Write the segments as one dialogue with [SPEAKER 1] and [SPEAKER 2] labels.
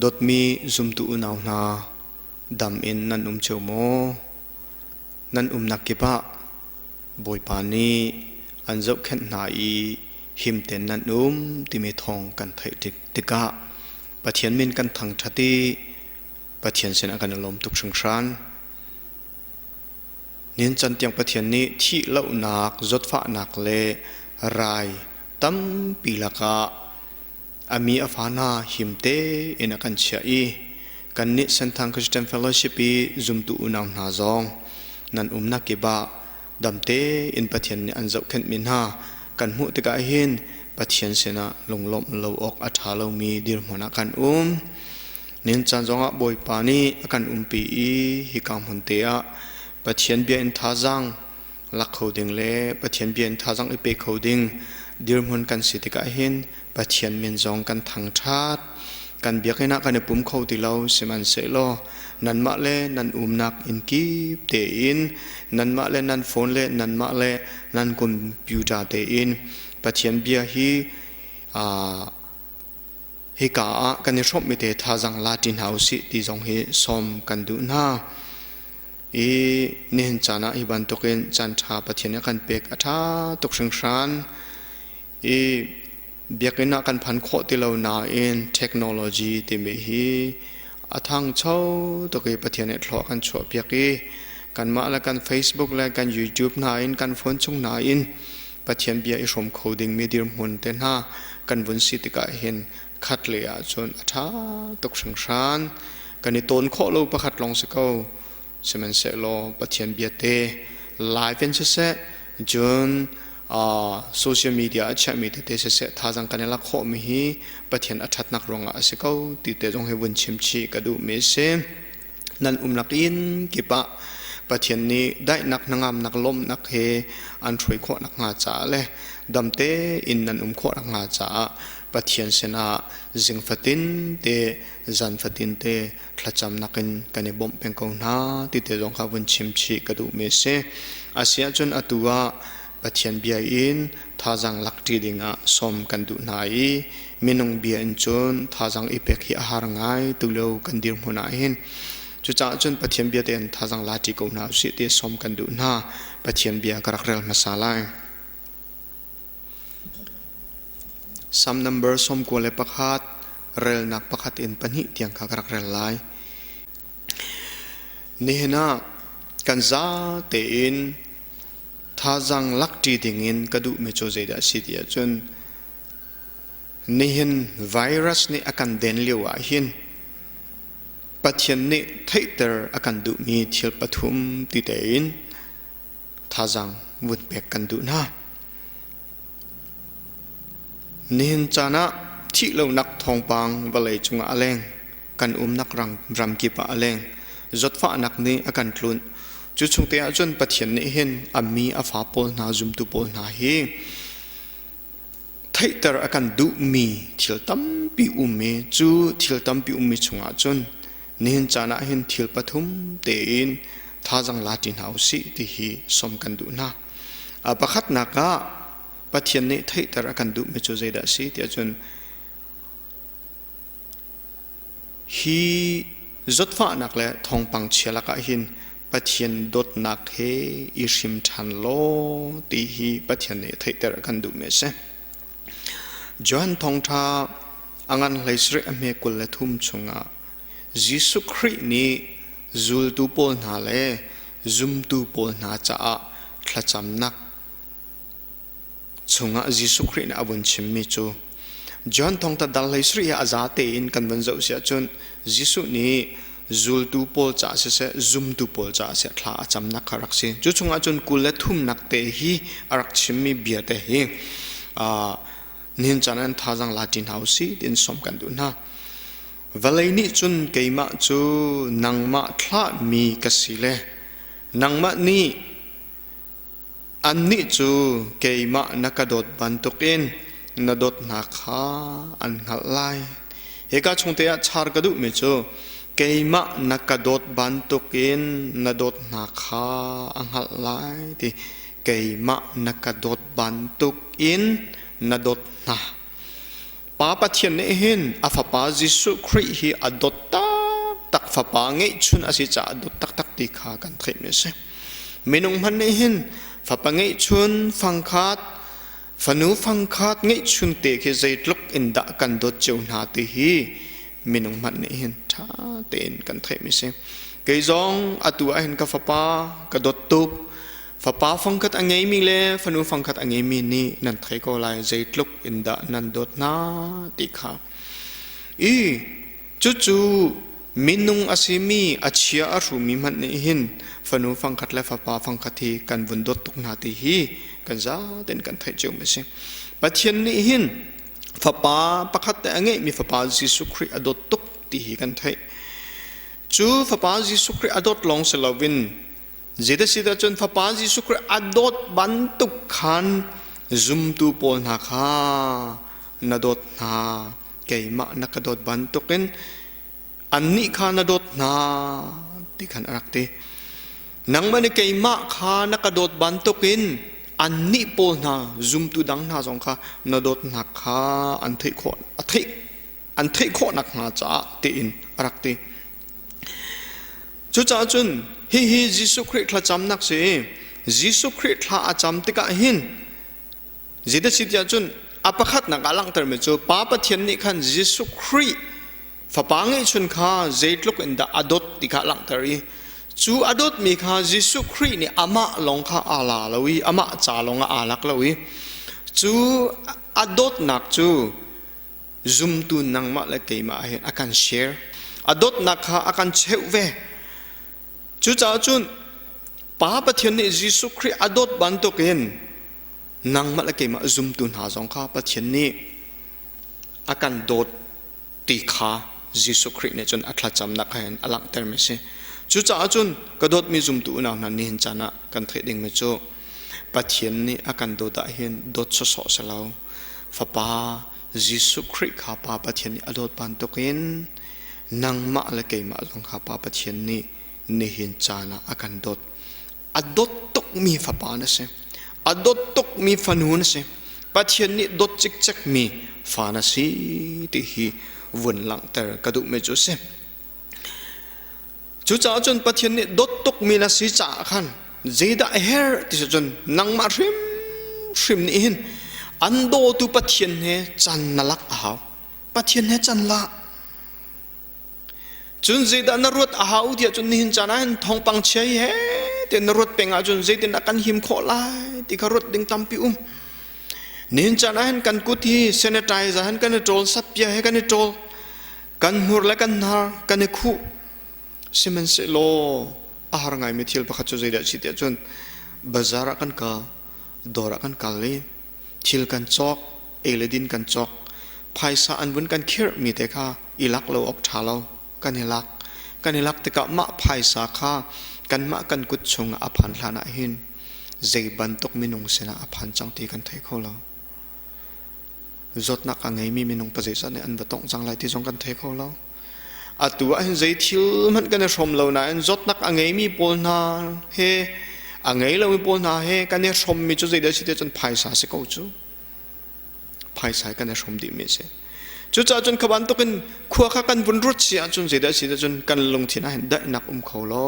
[SPEAKER 1] Dawtmi zumtu unau hna, dam in nan um cio maw? Nan umnak kip ah Bawipa nih an zohkhenh hna i him tein nan um timi thawng kan theih tikah Pathian min kan thangṭhat i Pathian sinah kan i lawm tuk hringhran. Nihin can tiang Pathian nih thih lohnak, zawtfahnak le rai tampi lakah a mi a fa hna him tein a kan chiah i kannih Senthang Christian Fellowship i zumtu unau hna zong nan umnak kip ah dam tein Pathian nih an zohkhenhmi hna kan hmuh tikah hin Pathian sinah lunglawmh lo awk a ṭha lomi dirhmun ah kan um. Nihin caan zongah Bawipa nih a kan umpi i hika hmun te ah Pathian bia in thazaang lak kho ding le Pathian bia in thazaang i pe kho ding dirhmun kan si tikah hin Pathian min zong kan thangṭhat. Kan biakinn ah kan i pum kho ti lo, sihmanhsehlaw nanmah le nan umnak inn kip tein nanmah le nan phone le nanmah le nan computer tein Pathian bia hi hika ah kan i hrawmhmi te thazaang la ṭi hna usih ti zong hi sawm kan duh hna. I nihin caan ah hi bantukin caan ṭha Pathian nih a kan pek a ṭha tuk hringhran. I biakinn ah kan phan khawh ti lo nain technology timi hi a thangcho tuk i Pathian nih thlua kan chuahpiak i kanmah le kan Facebook le kan YouTube hna in kan phone chung hna in Pathian bia i hrawm kho dingmi dirhmun te hna kan vun si tikah hin khat le ahcun a ṭha tuk hringhran. Kan i tawn khawh lo pakhat lawng si ko. Sihmanhsehlaw Pathian bia te live in siseh, cun social media a chiahmi tete siseh thazaang kan i lak khawhmi hi Pathian a ṭhatnak ruangah a si ko ti te zong hi vun chim chih ka duhmi a si. Nan umnak inn kip ah Pathian nih daihnak hnangamnak lawmhnak he an hruai khawh nakhnga caah le dam tein nan um khawh nakhnga caah Pathian sinah zing fatin te zan fatin te thlacamnak in kan i bawmh peng ko hna ti te zong kha vun chim chih ka duhmi a si. Asiahcun atu ah Pathian bia in thazaang lak ṭi dingah sawm kan duh hna i minung bia in cun thazaang i pek hi a har ngai tulio kan dirhmun ah hin. Cucaah cun Pathian bia tein thazaang la ṭi ko hna usih ti sawm kan duh hna. Pathian bia ka rak rel hmasa lai. Psalm number 91 relnak pakhat in pahnih tiang kha ka rak rel lai. Nihin ah kan za tein thazaang lakṭi dingin ka duhmi cu zeidah a si ti ahcun nihin virus nih a kan den lio ah hin Pathian nih theihter a kan duhmi thil pathum ti tein thazaang vun pek kan duh hna. Nihin caan ah thih lonak thawngpang vawlei cungah a leng. Kan umnak ram kip ah a leng. Zawtfahnak nih a kan tlunh. Cu chung te ahcun Pathian nih hin a mi a fa pawl hna zumtu pawl hna hi theihter a kan duhmi thil tampi ummi cu thil tampi ummi chungah cun nihin caan ah hin thil pathum tein thazang la ṭi hna usih ti hi som kan duh hna. Pakhatnak ah Pathian nih theihter a kan duhmi cu zeidah a si tiah cun hi zawtfahnak le thawngpang chia lakah hin Pathian dawtnak he i hrim ṭhan law ti hi Pathian nih theihter a kan duhmi a si. Johan thawngṭha a ngan hlei sarih a hme 23 chungah Jesuh Khrih nih zultu pawl hna le zumtu pawl hna caah thlacamnak chungah Jesuh Khrih nih a vun chimmi cu John thawngtha dal hlei sarih ah a za tein kan vun zoh si ahcun Jesuh nih zultu pawl caah siseh zumtu pawl caah siseh thla a camnak kha rak si. Cu chungah cun 23nak te hi a rak chimmi bia te hi nihin caan an thazaang la ṭi hna usih tiin sawm kan duh hna. Vawlei nih cun keimah cu nangmah thlahmi ka si le nangmah nih annih cu keimah na ka dawt bantukin na dawt hna kha an hngalh lai. Hika chungte ah char ka duhmi cu keimah na ka dawt bantukin na dawt hna kha a hngalh lai ti keimah na ka dawt bantukin na dawt hna. Pa Pathian nih hin a Fapa Jesuh Khrih hi a dawt taktak, Fapa ngeihchun a si caah a dawt taktak ti kha kan theihmi a si. Minung hmanh nih hin fapa ngeihchun fangkhat, fanu fangkhat ngeihchun te khi zeitluk in dah kan dawt cio hna ti hi minung hmanh nih hin ṭha tein kan theihmi a si. Kei zong atu ah hin ka fapa ka dawt tuk. Fapa fangkhat a ngeimi le fanu fangkhat a ngeimi nih nan thei ko lai zeitluk in dah nan dawt hna ti kha. I cucu minung a simi a chia a hrumi hmanh nih hin fanu fangkhat le fapa fangkhat hi kan vun dawt tuk hna ti hi kan zaten kan theih cio mi a si. Pathian nih hin fapa pakhat te a ngeihmi fapa Jesuh Khrih a dawt tuk ti hi kan theih. Cu fapa Jesuh Khrih a dawt lawng si loin Zeitasidah cun Fapa Jesuh Khrih a dawt bantuk khan zumtu pawl hna kha na dawt hna. Keimah na ka dawt bantukin annih kha na dawt hna ti khan a rak ti. Nangmah nih keimah kha na ka dawt bantukin annih pawl hna zumtu dang hna zong kha na dawt hna kha an theih khawh a theih an theih khawh nakhnga caah tiin a rak ti. Cucaah cun hihi Jesuh Khrih thlacamnak si i Jesuh Khrih thla a cam tikah hin zeidah si tiah cun a pakhatnak ah langhtermi cu Pa Pathian nih khan Jesuh Khrih Fapa ngeihchun kha zeitluk in dah a dawt ti kha a langhter i cu a dawtmi kha Jesuh Khrih nih amah lawng kha aa la lo i amah ca lawng ah aa lak lo i cu a dawtnak cu zumtu nangmah le keimah hin a kan share. A dawtnak kha a kan cheuh ve. Cucaah cun Pa Pathian nih Jesuh Khrih a dawt bantukin nangmah le keimah zumtu hna zong kha Pathian nih a kan dawt ti kha Jesuh Khrih nih cun a thlacamnak hin a langhtermi a si. Cucaah cun ka dawtmi zumtu unau hna nihin caan ah kan theih dingmi cu Pathian nih a kan dawt ah hin dawt sawsawh si lo. Fapa Jesuh Khrih kha Pa Pathian nih a dawt bantukin nangmah le keimah zong kha Pa Pathian nih nihin caan ah a kan dawt. A dawt tukmi fapa na si. A dawt tukmi fanu na si. Pathian nih dawt cikcekmi fa na si ti hi vun langhter ka duhmi cu a si. Cucaah cun Pathian nih dawt tukmi na si caah khan zeidah a herh ti cun nangmah hrimhrim nih hin an dawtu Pathian he can na lak a hau. Pathian he can la. Cun zeidah na ruat a hau tiah cun nihin caan ah hin thawngpang chia hi he tiah na ruat peng ahcun zeitin dah kan him khawh lai ti kha ruat ding tampi um. Nihin caan ah hin kan kut hi sanitizer han kan i ṭawl, sappia he kan i ṭawl. Kan hmur le kan hnar kan i khuh. Sihmanhsehlaw a har ngaimi thil pakhat cu zeidah a si tiah cun bazar ah kan kal, dawr ah kan kal i thil kan cawk, ei le din kan cawk. Phaisa an vun kan khirhmi te kha i lak lo awk ṭha lo. Kan i lak. Kan i lak tikah mah phaisa kha kanmah kan kut chungah a phan hlan ah hin zei bantuk minung sinah a phan cang ti kan thei kho lo. Zawtnak a ngeimi minung pazeizat nih an va tongh cang lai ti zong kan thei kho lo. Atu ah hin zei thil hmanh kan i hrawm lo nain zawtnak a ngeimi pawl hna he a ngei lomi pawl hna he kan i hrawmmi cu zeidah a si ti cun phaisa si ko cu. Phaisa kan i hrawm dihmi a si. Cucaah cun kha bantukin khua kha kan vun ruat si ahcun zeidah a si ti cun kan lungthin ah hin daihnak um kho lo.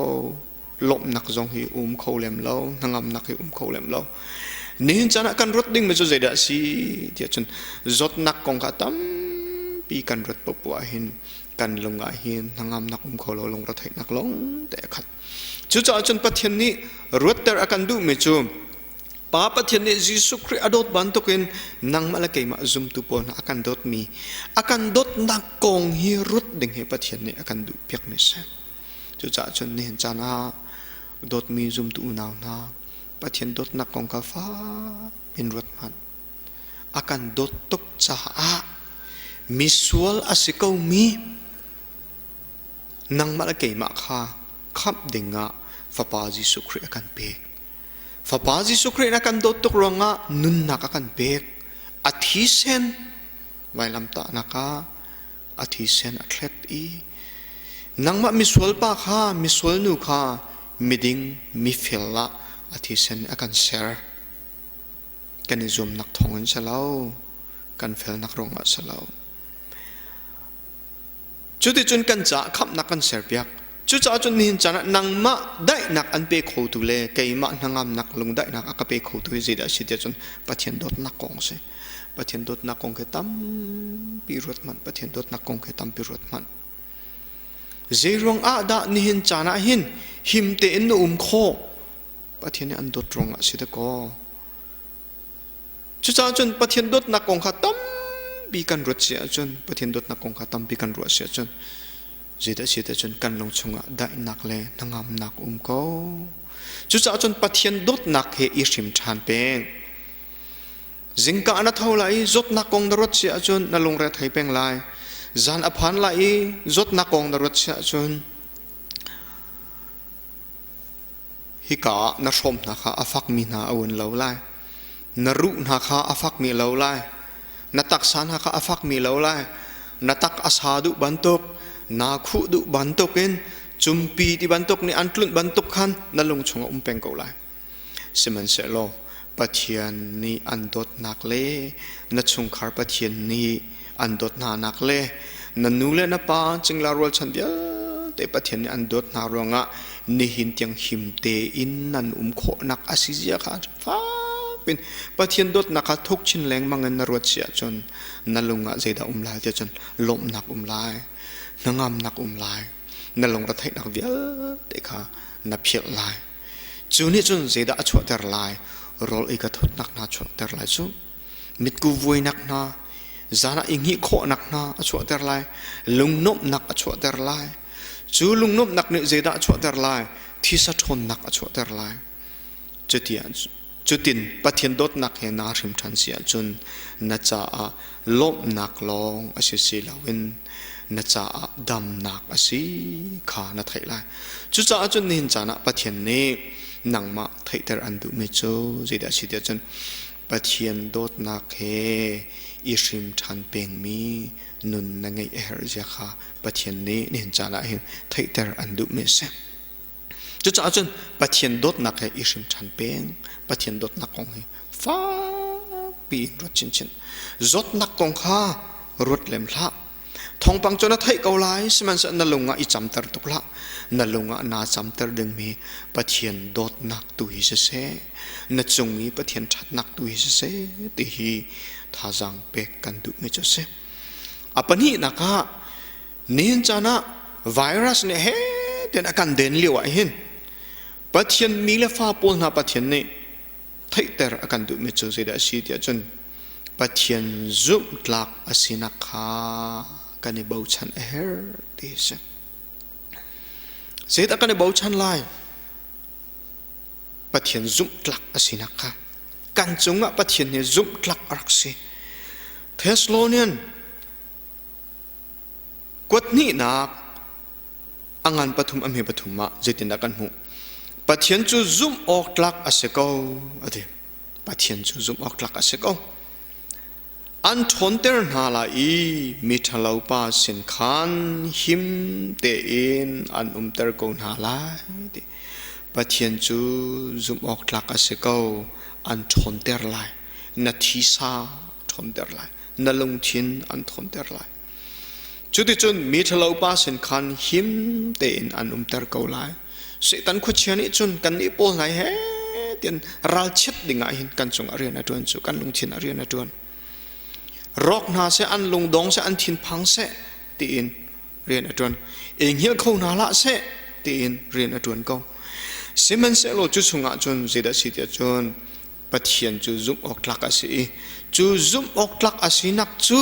[SPEAKER 1] Lawmhnak zong hi um kho lem lo, hnangamnak hi um kho lem lo. Nihin caan ah kan ruat dingmi cu zeidah a si tiah cun zawtnak kong kha tampi kan ruat poah hin kan lung ah hin hnangamnak um kho lo, lungretheihnak lawng te a khat. Cucaah cun Pathian nih ruatter a kan duhmi cu Pa Pathian nih Jesuh Khrih a dawt bantukin nangmah le keimah zumtu pawl hna a kan dawtmi, a kan dawtnak kong hi ruat ding hi Pathian nih a kan duhpiakmi a si. Cucaah cun nihin caan ah dawtmi zumtu unau hna, Pathian dawtnak kong kha fak in ruat hmanh. A kan dawt tuk caah misual a si komi nangmah le keimah kha khamh dingah Fapa Jesuh Khrih a kan pek. Fapa Jesuh Khrih a kan dawt tuk ruangah nunnak a kan pek. A thisen vailamtahnak ah a thisen a thlet i nangmah misual pa kha misual nu kha miding mifel ah a thisen a kan ser. Kan i zuamnak thawngin si lo, kan felnak ruangah si lo. Cuticun kan caah khamhnak kan serpiak. Cucaah cun nihin caan ah nangmah daihnak an pe khotu le keimah hnangamnak lungdaihnak a ka pe khotu hi zeidah a si tiah cun Pathian dawtnak kong a si. Pathian dawtnak kong khi tampi ruat hmanh. Pathian dawtnak kong khi tampi ruat hmanh. Zeiruang ah dah nihin caan ah hin him tein na um khawh? Pathian nih an dawt ruangah a si dakaw. Cucaah cun Pathian dawtnak kong kha tampi kan ruat si ahcun Pathian dawtnak kong kha tampi kan ruah si ahcun zeidah si cun kan lung chungah daihnak le hnangamnak um ko. Cucaah cun Pathian dawtnak he i hrim ṭhan peng. Zingka na tho lai i zawtnak kong na ruat si ahcun na lungre thei peng lai. Zan a phan lai i zawtnak kong na ruat si ahcun hika ah na hrawm hna kha a fakmi hna a un lo lai. Na ruh hna kha a fakmi lo lai. Na taksa hna kha a fakmi lo lai. Na tak a sa duh bantuk, naa khuh duh bantuk in cumpi ti bantuk nih an tlunh bantuk khan na lung chungah um peng ko lai. Sihmanhsehlaw Pathian nih an dawtnak le na chungkhar Pathian nih an dawt hnanak le na nu le na pa cingla rualchan vialte Pathian nih an dawt hna ruangah nihin tiang him tein nan um khawhnak a si zia kha fak in Pathian dawtnak kha thuk chin lengmang in na ruat si ahcun na lung ah zeidah um lai tiah cun lawmhnak um lai, hnangamnak um lai, na lungretheihnak vialte kha na philh lai. Cu nih cun zeidah a chuahter lai? Rawl ei ka thutnak hna chuahter lai cu. Mitku vuainak hna, zan ah i hngih khawhnak hna a chuahter lai. Lungnuamhnak a chuahter lai. Cu lungnuamhnak nih zeidah a chuahter lai? Thisa ṭhawnnak a chuahter lai. Cutin Pathian dawtnak he naa hrim ṭhan si ahcun na caah lawmhnak lawng a si si loin na caah damnak a si kha na theih lai. Cucaah cun nihin caan ah Pathian nih nangmah theihter an duhmi cu zeidah a si tiah cun Pathian dawtnak he i hrim ṭhan pengmi nun na ngeih a herh zia kha Pathian nih nihin caan ah hin theihter an duhmi a si. Cucaah cun Pathian dawtnak he i hrim ṭhan peng. Pathian dawtnak kong hi fakpi in ruat chinchin. Zawtnak kong kha ruat lem hlah. Thawngpang cu na theih ko lai, sihmanhsehlaw na lung ah i camter tuk hlah. Na lung ah naa camter dingmi Pathian dawtnak tu hi siseh, na cung i Pathian ṭhatnak tu hi siseh ti hi thazaang pek kan duhmi cu a si. A pahnihnak ah Nihin caan ah virus nih he tian a kan den lio ah hin Pathian mi le fa pawl hna Pathian nih theihter a kan duhmi cu zeidah a si tiah cun Pathian zumhtlak a sinak kha kan i bochan a herh ti a si. Zeidah kan i bochan lai? Pathian zumhtlak a sinak kha. Kan cungah Pathian nih zumhtlak a rak si. Thessalonian Kuathnihnak a ngan pathum a hme pathum ah zeitindah kan hmuh? Pathian cu zumh awk tlak a si ko a ti. Pathian cu zumh awk tlak a si ko. An ṭhawnter hna lai i mi ṭhalopa sin khan him tein an umter ko hna lai ti. Pathian cu zumh awk tlak a si ko, an ṭhawnter lai. Na thisa ṭhawnter lai. Na lungthin an thawnter lai. Cuticun mi ṭhalopa sin khan him tein an umter ko lai. Satan khuachia nih cun kannih pawl hna he tian ralchiat dingah hin kan cungah rian a ṭuan cu kan lungthin ah rian a ṭuan. Rawk hna seh, an lungdong seh, an thinphang seh tiin rian a ṭuan. I hngilh kho hna hlah seh tiin rian a ṭuan ko. Sihmanhsehlaw cu chungah cun zeidah si tiah cun Pathian cu zumh awk tlak a si i cu zumh awk tlak a sinak cu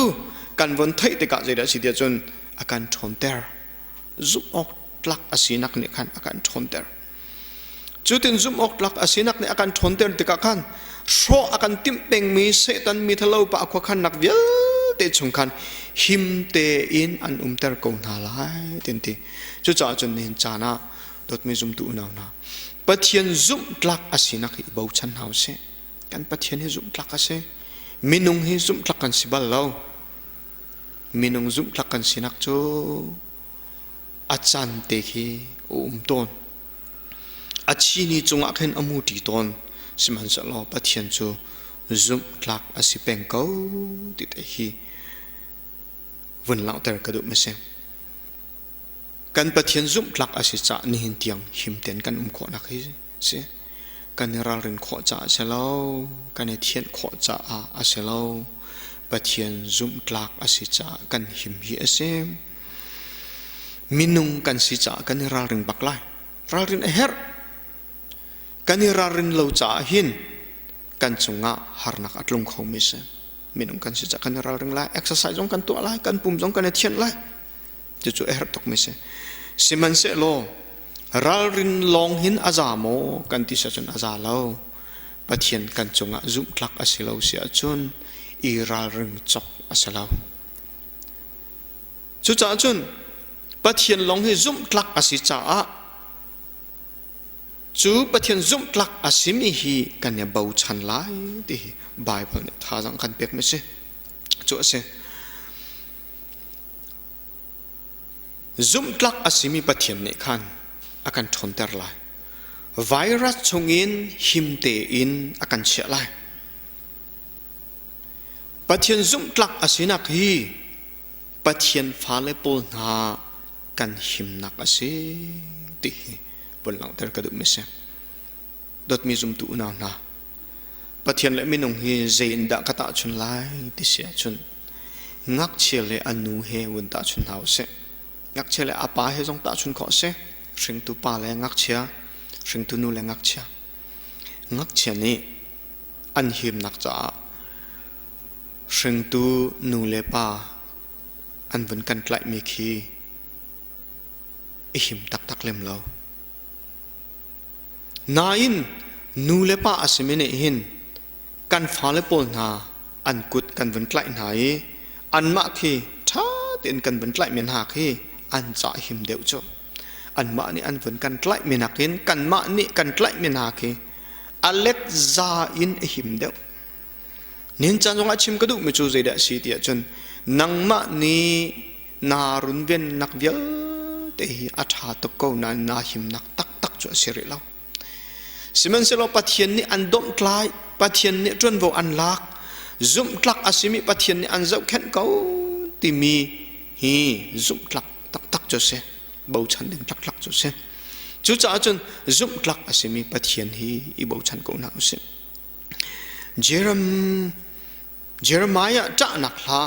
[SPEAKER 1] kan von theih tikah zeidah a si tiah cun a kan ṭhawnter. Zumh awk tlak a sinak nih khan a kan ṭhawnter. Cutin zumh awk tlak a sinak nih a kan ṭhawnter tikah khan hrawh a kan timh pengmi Satan mi thalo pa a khuakhannak vialte chung khan him tein an umter ko hna lai tin ti. Cucaah cun nihin caan ah dawtmi zumtu unau hna Pathian zumhtlak a sinak hi i bochan hna usih. Kan Pathian hi zumhtlak a si. Minung hi zumhtlak kan si bal lo. Minung zumhtlak kan sinak cu a caan te khi a um tawn. A chini cungah khin a muṭi tawn. Sihmanhsehlaw Pathian cu zumhtlak a si peng ko ti te hi vun langhter ka duh mi si. Kan Pathian zumhtlak a si caah nihin tiang him tein kan um khawhnak hi si. Kan i ralrin khawh caah a si lo, kan i thianh khawh caah a si lo. Pathian zumhtlak a si caah kan him hi a si. Minung kan si caah kan i ralring bak lai. Ralrin a herh. Kan i ralrin lo caah hin kan cungah harnak a tlung khomi si. Minung kan si caah kan i ralring lai. Exercise zong kan tuah lai, kan pum zong kan i thianh lai. Cucu a herh tukmi si. Sihmanhsehlaw ralrin lawng hin a za maw kan ti cun a za lo. Pathian kan cungah zumhtlak a si lo si ahcun i ralring cawk a si lo. Cucaah cun Pathian lawng hi zumhtlak a si caah cu Pathian zumhtlak a simi hi kan i bochan lai ti hi Baibal nih thazaang kan pekmi si. Cu a si. Zumhtlak a simi Pathian nih khan a kan ṭhawnter lai. Virus chungin him tein a kan chiah lai. Pathian zumhtlak a sinak hi Pathian fale pawl hna kan himnak a si ti hi vun langhter ka duhmi si. Dawtmi zumtu unau hna, Pathian le minung hi zei in dah ka tahchun lai ti si ahcun ngakchia le a nu he vun tahchun hna usih. Ngakchia le a pa he zong tahchun khawh a si. Hringtu pa le ngakchia, hringtu nu le ngakchia. Ngakchia nih an himnak caah hringtu nu le pa an vun kan tlaihmi khi i him taktak lem lo. Nain nu le pa a simi nih hin kan fale pawl hna an kut kan vun tlaih hna i anmah khi ṭha tein kan vun tlaihmi hna khi an cah him deuh cu. Anmah nih an vun kan tlaihmi nakin kanmah nih kan tlaihmi hna khi a let za in a him deuh. Nihin caan zongah chim ka duhmi cu zeidah a si ti ahcun nangmah nih naa runvennak vialte hi a ṭha tuk ko nain naa himnak taktak cu a si rih lo. Sihmanhsehlaw Pathian nih an domhtlai, Pathian nih ṭuanvo an lak, zumhtlak a simi Pathian nih an zohkhenh ko timi hi zumhtlak taktak cu a si, bochan ding taktak cu a si. Cucaah cun zumhtlak a simi Pathian hi i bochan ko hna usih. Jeremiah ṭahnak hla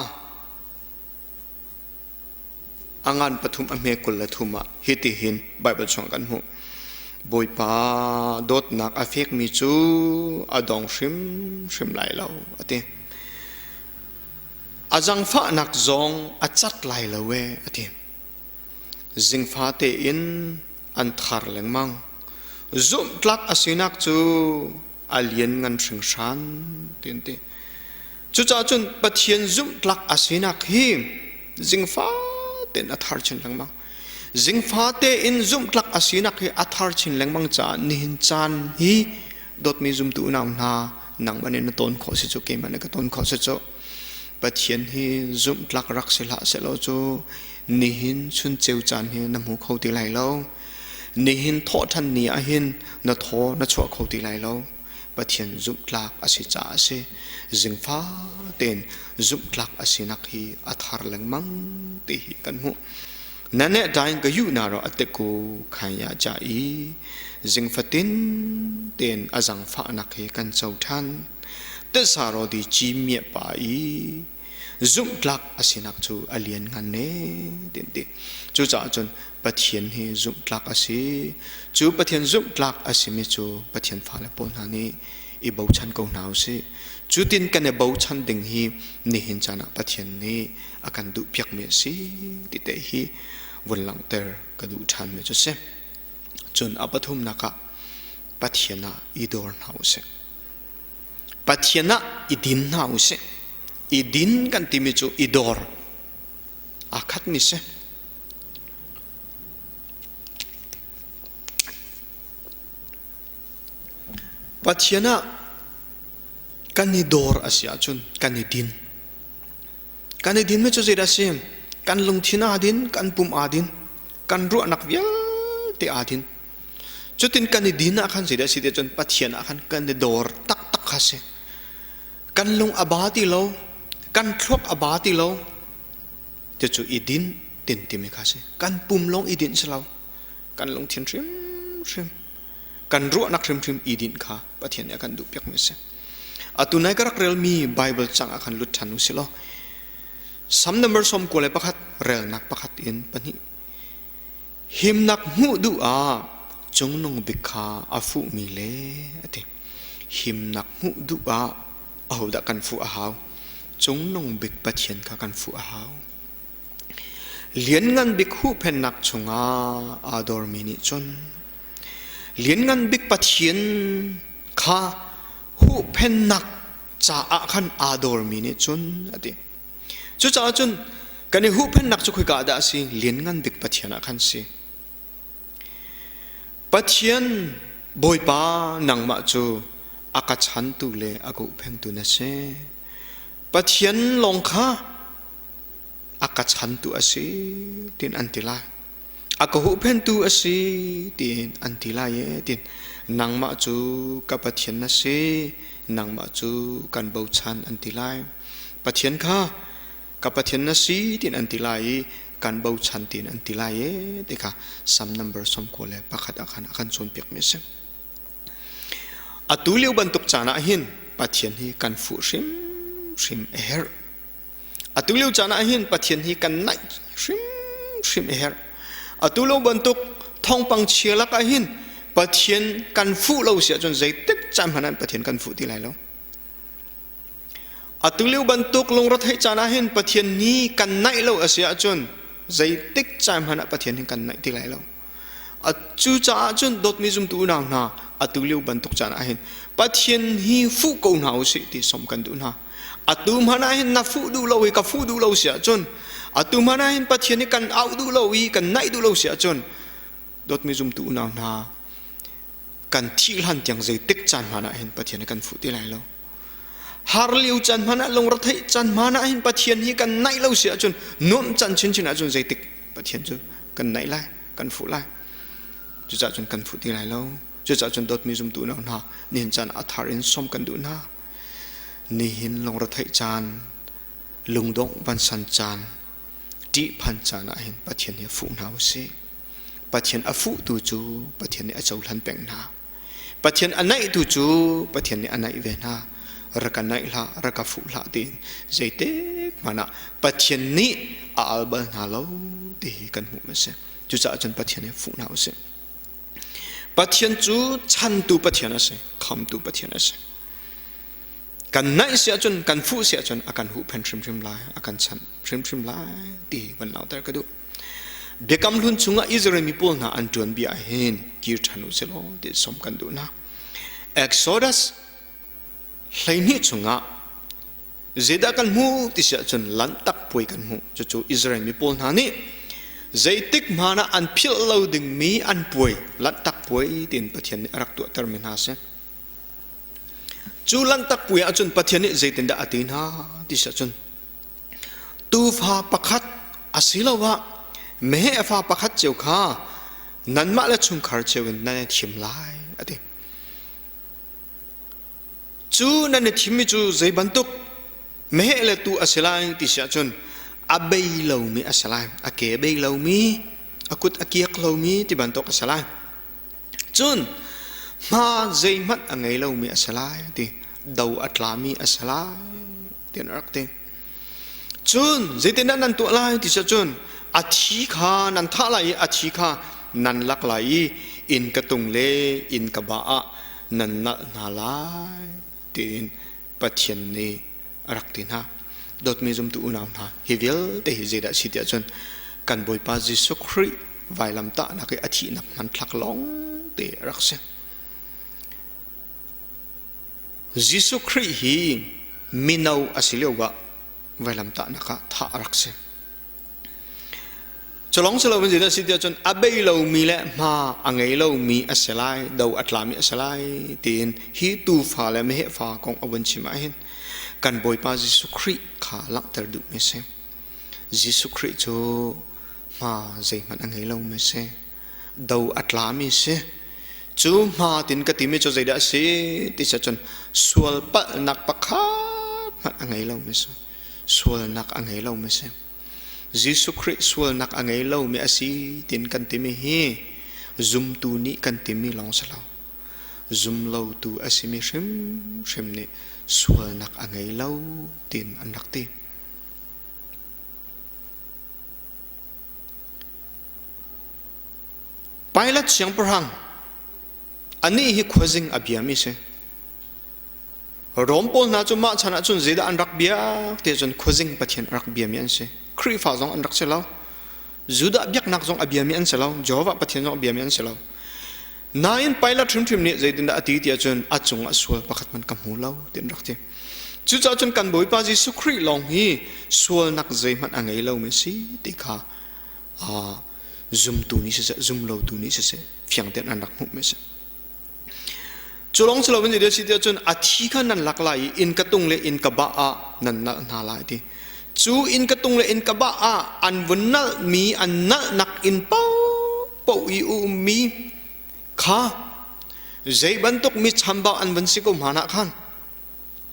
[SPEAKER 1] A ngan pathum a hme 23 ah hitihin Baibal chungah kan hmuh. Bawipa dawtnak a fekmi cu a dong hrimhrim lai lo a ti. A zangfahnak zong a cat lai lo e a ti. Zingfa tein an thar lengmang. Zumhtlak a sinak cu a lianngan hringhran ti an ti. Cucaah cun Pathian zumhtlak a sinak hi zingfa tein a thar chin lengmang. Zingfa tein zumhtlak a sinak hi a thar chin lengmang caah nihin caan hi dawtmi zumtu unau hna nangmah nih na tawn khawh si cu keimah nih ka tawn khawh si cu Pathian hi zumhtlak rak si hlah sehlaw cu nihin chun ceu caan hi na hmu kho ti lai lo. Nihin thawhṭhan ni ah hin na thaw na chuah kho ti lai lo. Pathian zumhtlak a si caah a si. Zingfa tein zumhtlak a sinak hi a thar lengmang ti hi kan hmuh. Nane dain ka yu na ro ateku khaya cha i zingfatin tein a zangfahnak hi kan co ṭhan. Tisa ro di ci mia pa i zumhtlak a sinak cu a lian ngan ne tin ti. Cucaah cun Pathian hi zumhtlak a si. Cu Pathian zumhtlak a simi cu Pathian fale pawl hna nih i bochan ko hna usih. Cutin kan i bochan ding hi nihin caan ah Pathian nih a kan duhpiakmi a si ti te hi vun langhter ka duh ṭhanmi cu si. Cun a pathumnak ah Pathian ah i dor hna usih. Pathian ah i din hna usih. I din kan timi cu i dor aa khatmi si. Pathian ah kan i dawr a si ahcun kan i din. Kan i dinmi cu zeidah a si? Kan lungthin aa din, kan pum aa din, kan ruahnak vialte aa din. Cutin kan i din ah khan zeidah a si ti ahcun Pathian ah khan kan i dawr taktak kha a si. Kan lung a ba ti lo, kan thluak a ba ti lo, cucu i din. Tin timi kha si. Kan pum lawng i dinh si lo. Kan lungthin hrimhrim, kan ruahnak hrimhrim i dinh kha Pathian nih a kan duhpiakmi a si. Atu nai ka rak relmi Bible cang ah khan lut ṭhan u sih law Sam number 91 relnak pakhat in pahnih himnak hmuh duh ah cungnung bik kha a fuhmi le a ti. Himnak hmuh duh ah ahodah kan fuh a hau? Cungnung bik Pathian kha kan fuh a hau. Lianngan bik huhphennak chungah aa dormi nih cun Lianngan bik Pathian kha huhphennak caah khan aa dormi nih cun a ti. Cucaah cun kan i huhphennak cu khoika ah dah a si? Lianngan bik Pathian ah khan si. Pathian Bawipa nangmah cu a ka chantu le a ka huhphengtu na si. Pathian lawng kha a ka chantu a si tiin an ti lai. A ka huhphentu a si tiin an ti lai e tiin nangmah cu ka Pathian na si, nangmah cu kan bochan an ti lai. Pathian kha ka Pathian na si tiin an ti lai i kan bochan tiin an ti lai e ti kha Sam number 91 ah khan a kan cawnpiakmi a si. Atu lio bantuk caan ah hin Pathian hi kan fuh hrimhrim a herh. Atu lio caan ah hin Pathian hi kan naih hrimhrim a herh. Atu lio bantuk thawngpang chia lakah hin Pathian kan fuh lo si ahcun zeitik caan hmanh ah Pathian kan fuh ti lai lo. Atu lio bantuk lungretheih caan ah hin Pathian ni kan naih lo a si ahcun zeitik caan hmanh ah Pathian hin kan naih ti lai lo. Cucaah cun dawtmi zumtu unau hna atu lio bantuk caan ah hin Pathian hi fuh ko hna usih ti som kan duh hna. Atu hmanh ah hin na fuh duh lo i ka fuh duh lo si ahcun atu hmanh ah hin Pathian hi kan auh duh lo i kan naih duh lo si ahcun dawtmi zumtu unau hna kan thih hlan tiang zeitik caan hmanh ah hin Pathian hi kan fuh ti lai lo. Har lio caan hmanh ah lungretheih caan hmanh ah hin Pathian hi kan naih lo si ahcun nuamh caan chinchin ahcun zeitik Pathian cu kan naih lai, kan fuh lai. Cucaah cun kan fuh ti lai lo. Cucaah cun dawtmi zumtu unau hna, nihin caan a thar in sawm kan duh hna. Nihin lungretheih caan, lungdongh vansan caan, ṭihphan caan ah hin Pathian hi fuh hna u sih. Pathian a fuhtu cu Pathian nih a cohlan peng hna. Pathian a naihtu cu Pathian nih a naih ve hna. Rak ka naih hlah, rak ka fuh hlah tiin zeitik hmanh ah Pathian nih a al bal hna lo ti hi kan hmuh a si. Cucaah cun Pathian hi fuh hna usih. Pathian cu chantu Pathian a si, khamtu Pathian a si. Kan naih si ahcun, kan fuh si ahcun a kan huhphen hrimhrim lai, a kan chanh hrimhrim lai ti van langhter ka duh. Biakam hlun chungah Israel mi pawl hna an ṭuanbia ah hin kir ṭhan u silaw ti som kan duh hna. Exodus 12 chungah zeidah kan hmuh ti si ahcun lanhtak puai kan hmuh. Cucu Israel mi pawl hna nih zeitik hmanh ah an philh lo dingmi an puai lanhtak puai tiin Pathian nih a rak tuahtermi hna a si. Cu lanhtak puai ahcun Pathian nih zeitindah a ti hna ti si ahcun Tuufa pakhat asiloah meheh fa pakhat cio kha nanmah le chungkhar cio in nan i thim lai a ti. Cu nan i thimmi cu zei bantuk meheh le tuu a si lai ti si ahcun a bei lomi a si lai, a ke a bei lomi, a kut a kiak lomi ti bantuk a si lai. Cun hma zeihmanh a ngei lomi a si lai ti, do a tlami a si lai tiah an rak ti. Cun zeitindah nan tuah lai ti cun a thi kha nan thah lai i a thi kha nan lak lai i inn ka tung le inn ka ba ah nan nalh hna lai tiin Pathian nih a rak ti hna. Dawtmi zumtu unau hna, hi vialte hi zeidah a si tiah cun kan Bawipa Jesuh Khrih vailamtahnak i a thihnak hmanthlak lawng te a rak si. Jesuh Khrih hi mino a si lio ah vailamtahnak ah thah a rak si. Culong si loin zeidah a si tiah cun a bei lomi le hma a ngei lomi a si lai, do a tlami a si lai tiin hi tuufa le meheh fa kong a vun chim ahhin kan Bawipa Jesuh Khrih kha langhter duhmi a si. Jesuh Khrih cu hma zeihmanh a ngei lomi a si. Do a tlami si. Cu hma tin ka timi cu zeidah a si ti si cun sual palhnak pakhat hmanh a ngei lomi si. Sualnak a ngei lomi si. Jesuh Khrih sualnak a ngei lomi a si tiin kan timi hi zumtu nih kan timi lawng si lo. Zumlotu a simi hrimhrim nih sualnak a ngei lo tiin an rak ti. Pilate siangpahrang anih hi khuazing a biami si. Rom pawl hna cu mah chan ahcun zeidah an rak biak ti cun khuazing pathian a rak biami an si. Khrihfa zong an rak si lo. Judah biaknak zong a biami an si lo. Jehovah Pathian zong a biami an si lo. Nain Pilate hrimhrim nih zeitindah a ti ti ahcun a cung ah sual pakhat hmanh ka hmu lo ti an rak ti. Cucaah cun kan Bawipa Jesuh Khrih lawng hi sualnak zeihmanh a ngei lomi si ti kha zumtu nih siseh, zumlotu nih siseh fiang tein an rak hmuhmi a si. Cu lawng si loin zeidah a si tiah cun a thi kha nan lak lai i inn ka tung le inn ka bah ah nan nalh hna lai ti. Cu inn ka tung le inn ka bah ah an vun nalhmi an nalhnak inn paohpaoh i ummi kha zei bantuk mi chambau an vun si ko hmanh ah khan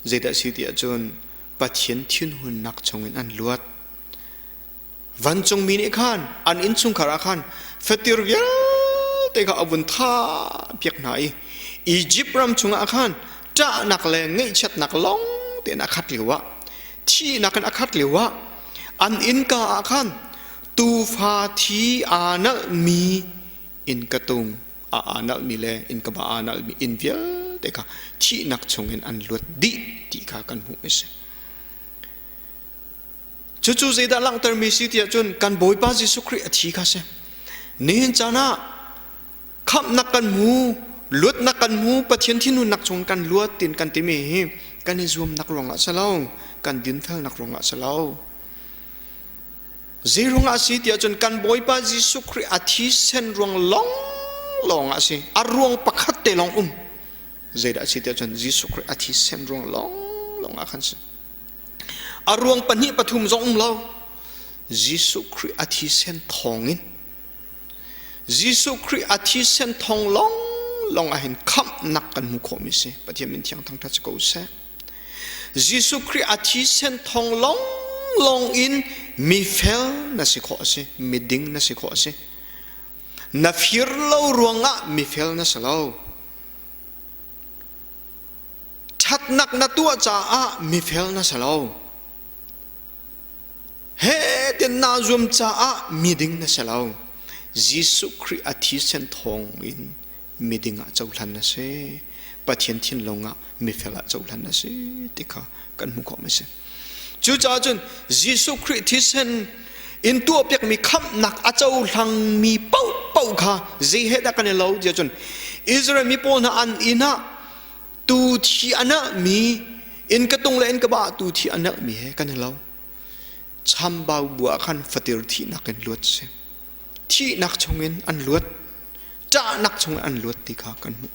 [SPEAKER 1] zeidah a si tiah cun Pathian thinhunnak chungin an luat. Vancungmi nih khan an innchungkhar ah khan fatir vialte kha a vun thah piak hna i Izipt ram chungah khan ṭahnak le ngaihchiatnak lawng tein a khat lioah thihnak in a khat lioah an innka ah khan tuufa thi aa nalhmi innka tung a aa nalhmi le innka ba aa nalhmi inn vialte kha thihnak chungin an luat dih ti kha kan hmuh a si. Cucu zeidah langhtermi si tiah cun kan Bawipa Jesuh Khrih a thi kha si. Nihin caan ah khamhnak kan hmu, luatnak kan hmu, Pathian thinhunnak chung kan luat tin kan timi hi kan i zuamnak ruangah si lo, kan dinfelnak ruangah si lo. Zei ruangah si tiah cun kan Bawipa Jesuh Khrih a thisen ruang lawng lawng ah si. A ruang pakhat te lawng um. Zeidah si tiah cun Jesuh Khrih a thisen ruang lawng lawng ah khan si. A ruang pahnih pathum zong um lo. Jesuh Khrih a thisen thawngin Jesuh Khrih a thisen thawng lawng lawng ah hin khamhnak kan hmu khawhmi si. Pathian min thiang thangṭhat si ko seh. Jesuh Khrih a thisen thawng lawng lawng in mifel na si khawh a si, miding na si khawh a si. Na fir lo ruangah mifel na si lo. Ṭhatnak na tuah caah mifel na si lo. He tian naa zuam caah miding na si lo. Jesuh Khrih a thisen thawng in miding ah cohlan na si. Pathian thinlung ah mifel ah cohlan na si ti kha kan hmuh khawh mi si. Cucaah cun Jesuh Khrih thisen in tuahpiakmi khamhnak a cohlangmi paohpaoh kha zei he dah kan i lo tiah cun Israel mi pawl hna an inn ah tu thi a nalhmi inn ka tung le inn ka ba tu thi a nalhmi he kan i lo. Chambau bu ah khan fatir thihnak in luat si. Thihnak chungin an luat, ṭahnak chungin an luat ti kha kan hmuh.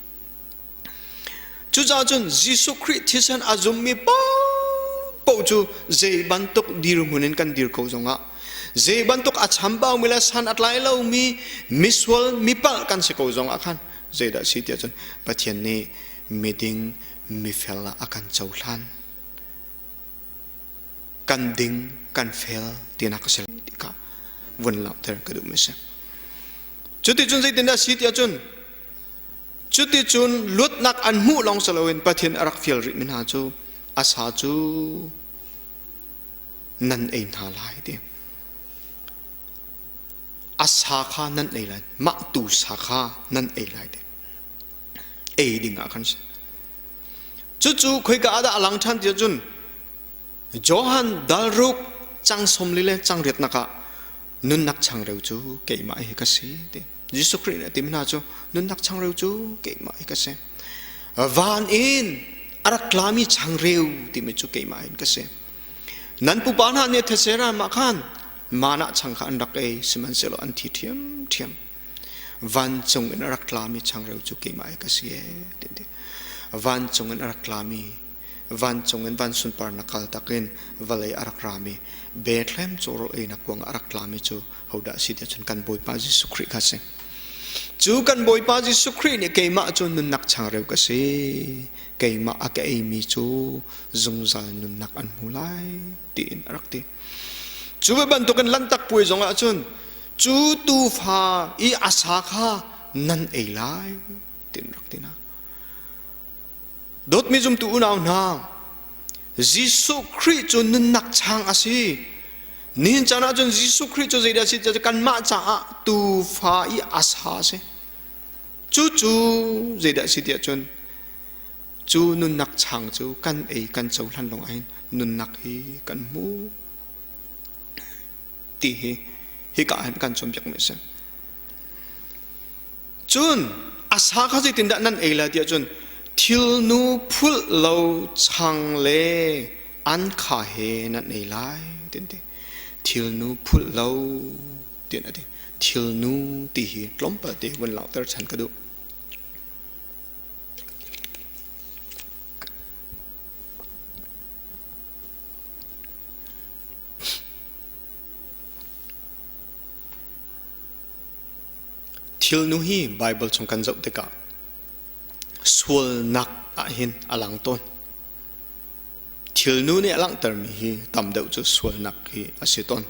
[SPEAKER 1] Cucaah cun Jesuh Khrih thisen a zummi paohpaoh cu zei bantuk dirhmun in kan dir ko zongah zei bantuk a chambaumi le san a tlai lomi misual mipalh kan si ko zongah khan zeidah si tiah cun Pathian nih miding mifel ah a kan cohlan kan ding kan fel tinak a si ti kha vun langhter ka duhmi a si. Cuticun zeitindah si tiah cun Cuticun luatnak an hmuh lawng si loin Pathian a rak fial rihmi hna cu a sa cu nan ei hna lai ti. A sa kha nan ei lai. Mah tu sa kha nan ei lai ti. Ei ding ah khan si. Cucu khoika ah dah a lang ṭhan ti ahcun Johan dalruk cang 40 le cang riatnak ah nunnak changreu cu keimah hi ka si ti. Jesuh Khrih nih a timi hna cu nunnak changreu cu keimah hi ka si. Van in a rak tlami changreu timi cu keimah hin ka si. Nan pupa hna nih thetse ram ah khan manah chang kha an rak ei sihmanhsehlaw an thi ṭhiamṭhiam. Vancung in a rak tlami changreu cu keimah hi ka si ee ti. Vancung in a rak tlami vancung in van sunparnak kal takin vawlei a rak rami Bethlehem cawrawl einak kuang a rak tlami cu hodah si tiah cun kan Bawipa Jesuh Khrih kha si. Cu kan Bawipa Jesuh Khrih nih keimah cu nunnak changreu ka si. Keimah a ka eimi cu zungzal nunnak an hmu lai tiin a rak ti. Cu ve bantukin Lanhtak Puai zongah cun cu tuufa i a sa kha nan ei lai tiin rak ti hna. Dawtmi zumtu unau hna, Jesuh Khrih cu nunnak chang a si. Nihin caan ah cun Jesuh Khrih cu zeidah a si tiah kanmah caah tuufa i a sa a si. Cucu zeidah a si tiah cun cu nunnak chang cu kan ei kan cohlan lawng ahhin nunnak hi kan hmu ti hi hika ah hin kan cawnpiakmi a si. Cun a sa kha zeitindah nan ei lai tiah cun thilnu phulh lo chang le an kha he nan ei lai ti an ti. Thilnu phulh lo ti an ti. Thilnu ti hi tlawmpal te vun langhter chan ka duh. Thilnu hi Baibal chung kan zoh tikah sualnak ahhin a lang tawn. Thilnu nih a langhtermi hi tam deuh cu sualnak hi a si tawn.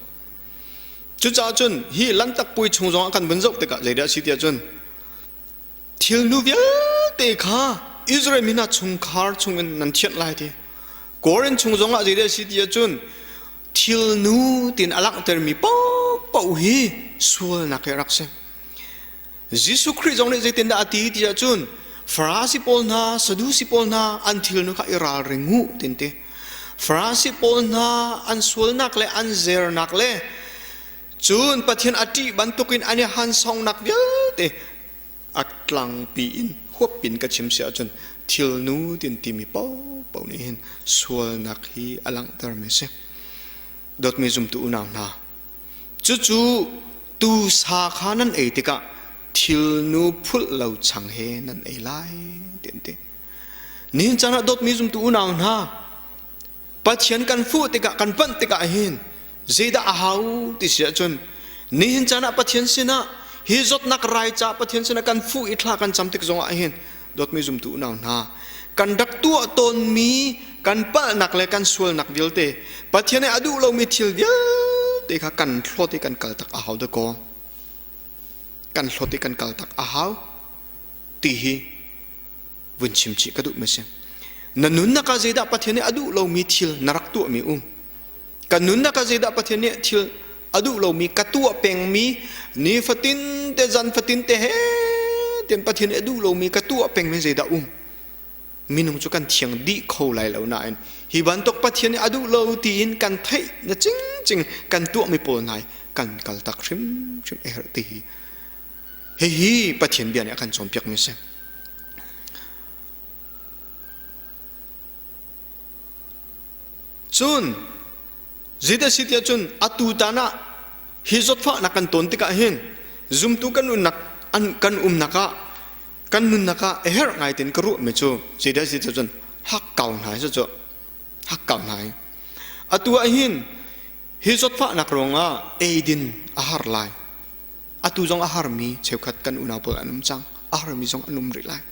[SPEAKER 1] Cucaah cun hi Lanhtak Puai chung zongah kan vun zoh tikah zeidah a si tiah cun thilnu vialte kha Israel mi hna chungkhar chungin nan thianh lai ti. Korin chung zongah zeidah a si tiah cun thilnu tiin a langhtermi paohpaoh hi sualnak hi a rak si. Jesuh Khrih zong nih zeitindah a ti ti ahcun Farasi pawl hna, Sadusi pawl hna an thilnu kha i ralring u tin ti. Farasi pawl hna an sualnak le an zernak le cun Pathian a ṭih bantukin an i hansongnak vialte a tlangpi in huapin ka chim si ahcun thilnu tin timi paohpaoh nih hin sualnak hi a langhtermi a si. Dawtmi zumtu unau hna, cucu tu sa kha nan ei tikah thilnu phulh lo chang he nan ei lai ti an ti. Nihin caan ah dawtmi zumtu unau hna, Pathian kan fuh tikah kan panh tikah hin zeidah a hau ti si ahcun nihin caan ah Pathian sinah hi zawtnak rai ca Pathian sinah kan fuh i thla kan cam tik zongah hin dawtmi zumtu unau hna kan rak tuah tawnmi kan palhnak le kan sualnak vialte Pathian nih a duh lomi thil vialte kha kan hlawt i kan kaltak a hau dakaw kan hlawt i kan kaltak a hau ti hi vun chim chih ka duhmi si. Na nunnak ah zeidah Pathian nih a duh lomi thil na rak tuahmi um. Kan nunnak ah zeidah Pathian nih thil a duh lomi ka tuah pengmi nifatin te zan fatin te he tian Pathian nih a duh lomi ka tuah pengmi zeidah um. Minung cu kan thiang dih kho lai lo nain hi bantuk Pathian nih a duh lo tiin kan theih na cingcing kan tuahmi pawl hna kan kal tak hrimhrim a herh ti hi Hihi Pathian bia nih a kan cawnpiakmi a si. Cun zeidah si tiah cun atu tan ah hi zawtfahnak kan tawn tikah hin zumtu kan unnak an kan umnak ah kan nunnak ah a herh ngai tin ka ruahmi cu zeidah si tiah cun hakkau hna hi cu hakkau hna hi atu ah hin hi zawtfahnak ruangah eidin a har lai Atu zong a harmi cheukhat kan unau pawl an um cang. A harmi zong an um rih lai.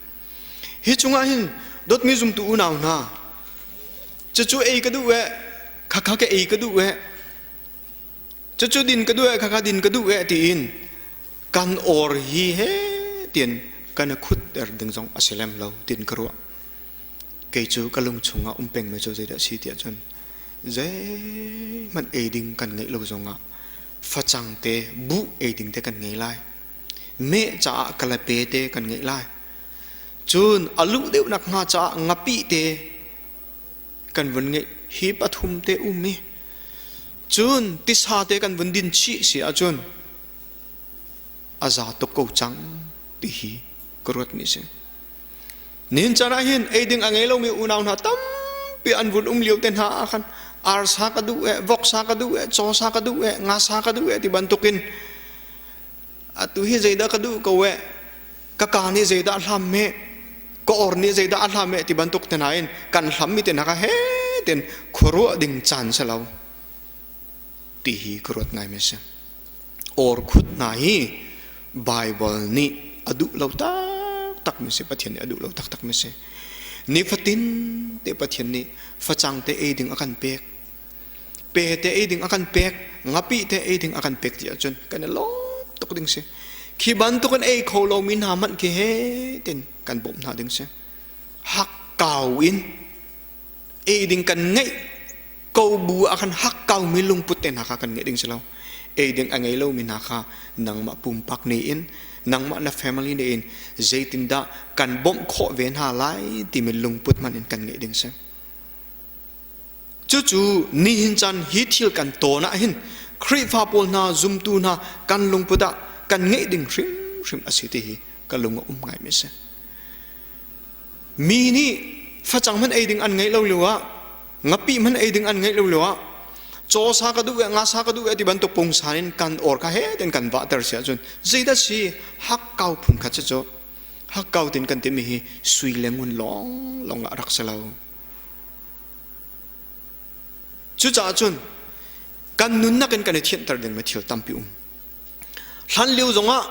[SPEAKER 1] Hi cungah hin dawtmi zumtu unau hna, cucu ei ka duh eh, khakha ka ei ka duh eh, cucu din ka duh eh, khakha din ka duh eh tiin kan or hi he tiin kan i khut-er ding zong a si lem lo tiin ka ruah. Kei cu ka lung chungah um pengmi cu zeidah a si tiah cun zeihmanh ei ding kan ngeih lo zongah facang te buh ei ding te kan ngei lai meh caah kalape te kan ngeih lai cun a luh deuh nak hnga caah ngapih te kan vun ngeih hi pathum te um i cun tisa te kan vun din chih si ahcun a za tuk ko cang ti hi ka ruat mi si Nihin caan ah hin ei ding a ngei lomi unau hna tampi an vun um lio te hna ah khan arsa ka duh eh, voksa ka duh eh, cawsa ka duh eh, ngasa ka duh eh ti bantukin atu hi zeidah ka duh ko eh, ka ka nih zeidah a hlam me, ka or nih zeidah a hlam eh ti bantuk te hna in kan hlammi te hna kha he tin khuaruah ding caan si lo ti hi ka ruat ngai mi si. Orkhut hna hi Baibal nih a duh lo taktakmi si, Pathian nih a duh lo taktakmi si. Nifatin te Pathian nih facang te ei ding a kan pek. Pe te ei ding a kan pek, ngapi te ei ding a kan pek ti ahcun kan i lawm tuk ding si. Khi bantuk in ei kho lomi hna hmanh khi he tin kan bawmh hna ding si. Hak kau in ei ding kan ngeih ko bu ah khan hak kaumi lungput te hna kha kan ngeih ding si lo. Ei ding a ngei lomi hna kha nangmah pumpak nih in nangmah na family nih in zeitindah kan bawmh khawh ve hna lai timi lungput hmanh in kan ngeih ding si. Cucu nihin caan hi thil kan tawn ah hin Khrihfa pawl hna zumtu hna kan lungput ah kan ngeih ding hrimhrim a si ti hi ka lung a um ngaimi a si. Mi nih facang hmanh ei ding an ngeih lo lio ah ngapih hmanh ei ding an ngeih lo lio ah caw sa ka duh nga sa ka duh ti bantuk pungsan in kan or kha he ten kan vahter si ahcun zeidah si hakkau phun khat si cu hakkau tin kan timi hi sui le ngun lawng lawng ah rak si lo. Cucaah cun kan nunnak in kan i thianhter dingmi thil tampi um. Hlan lio zongah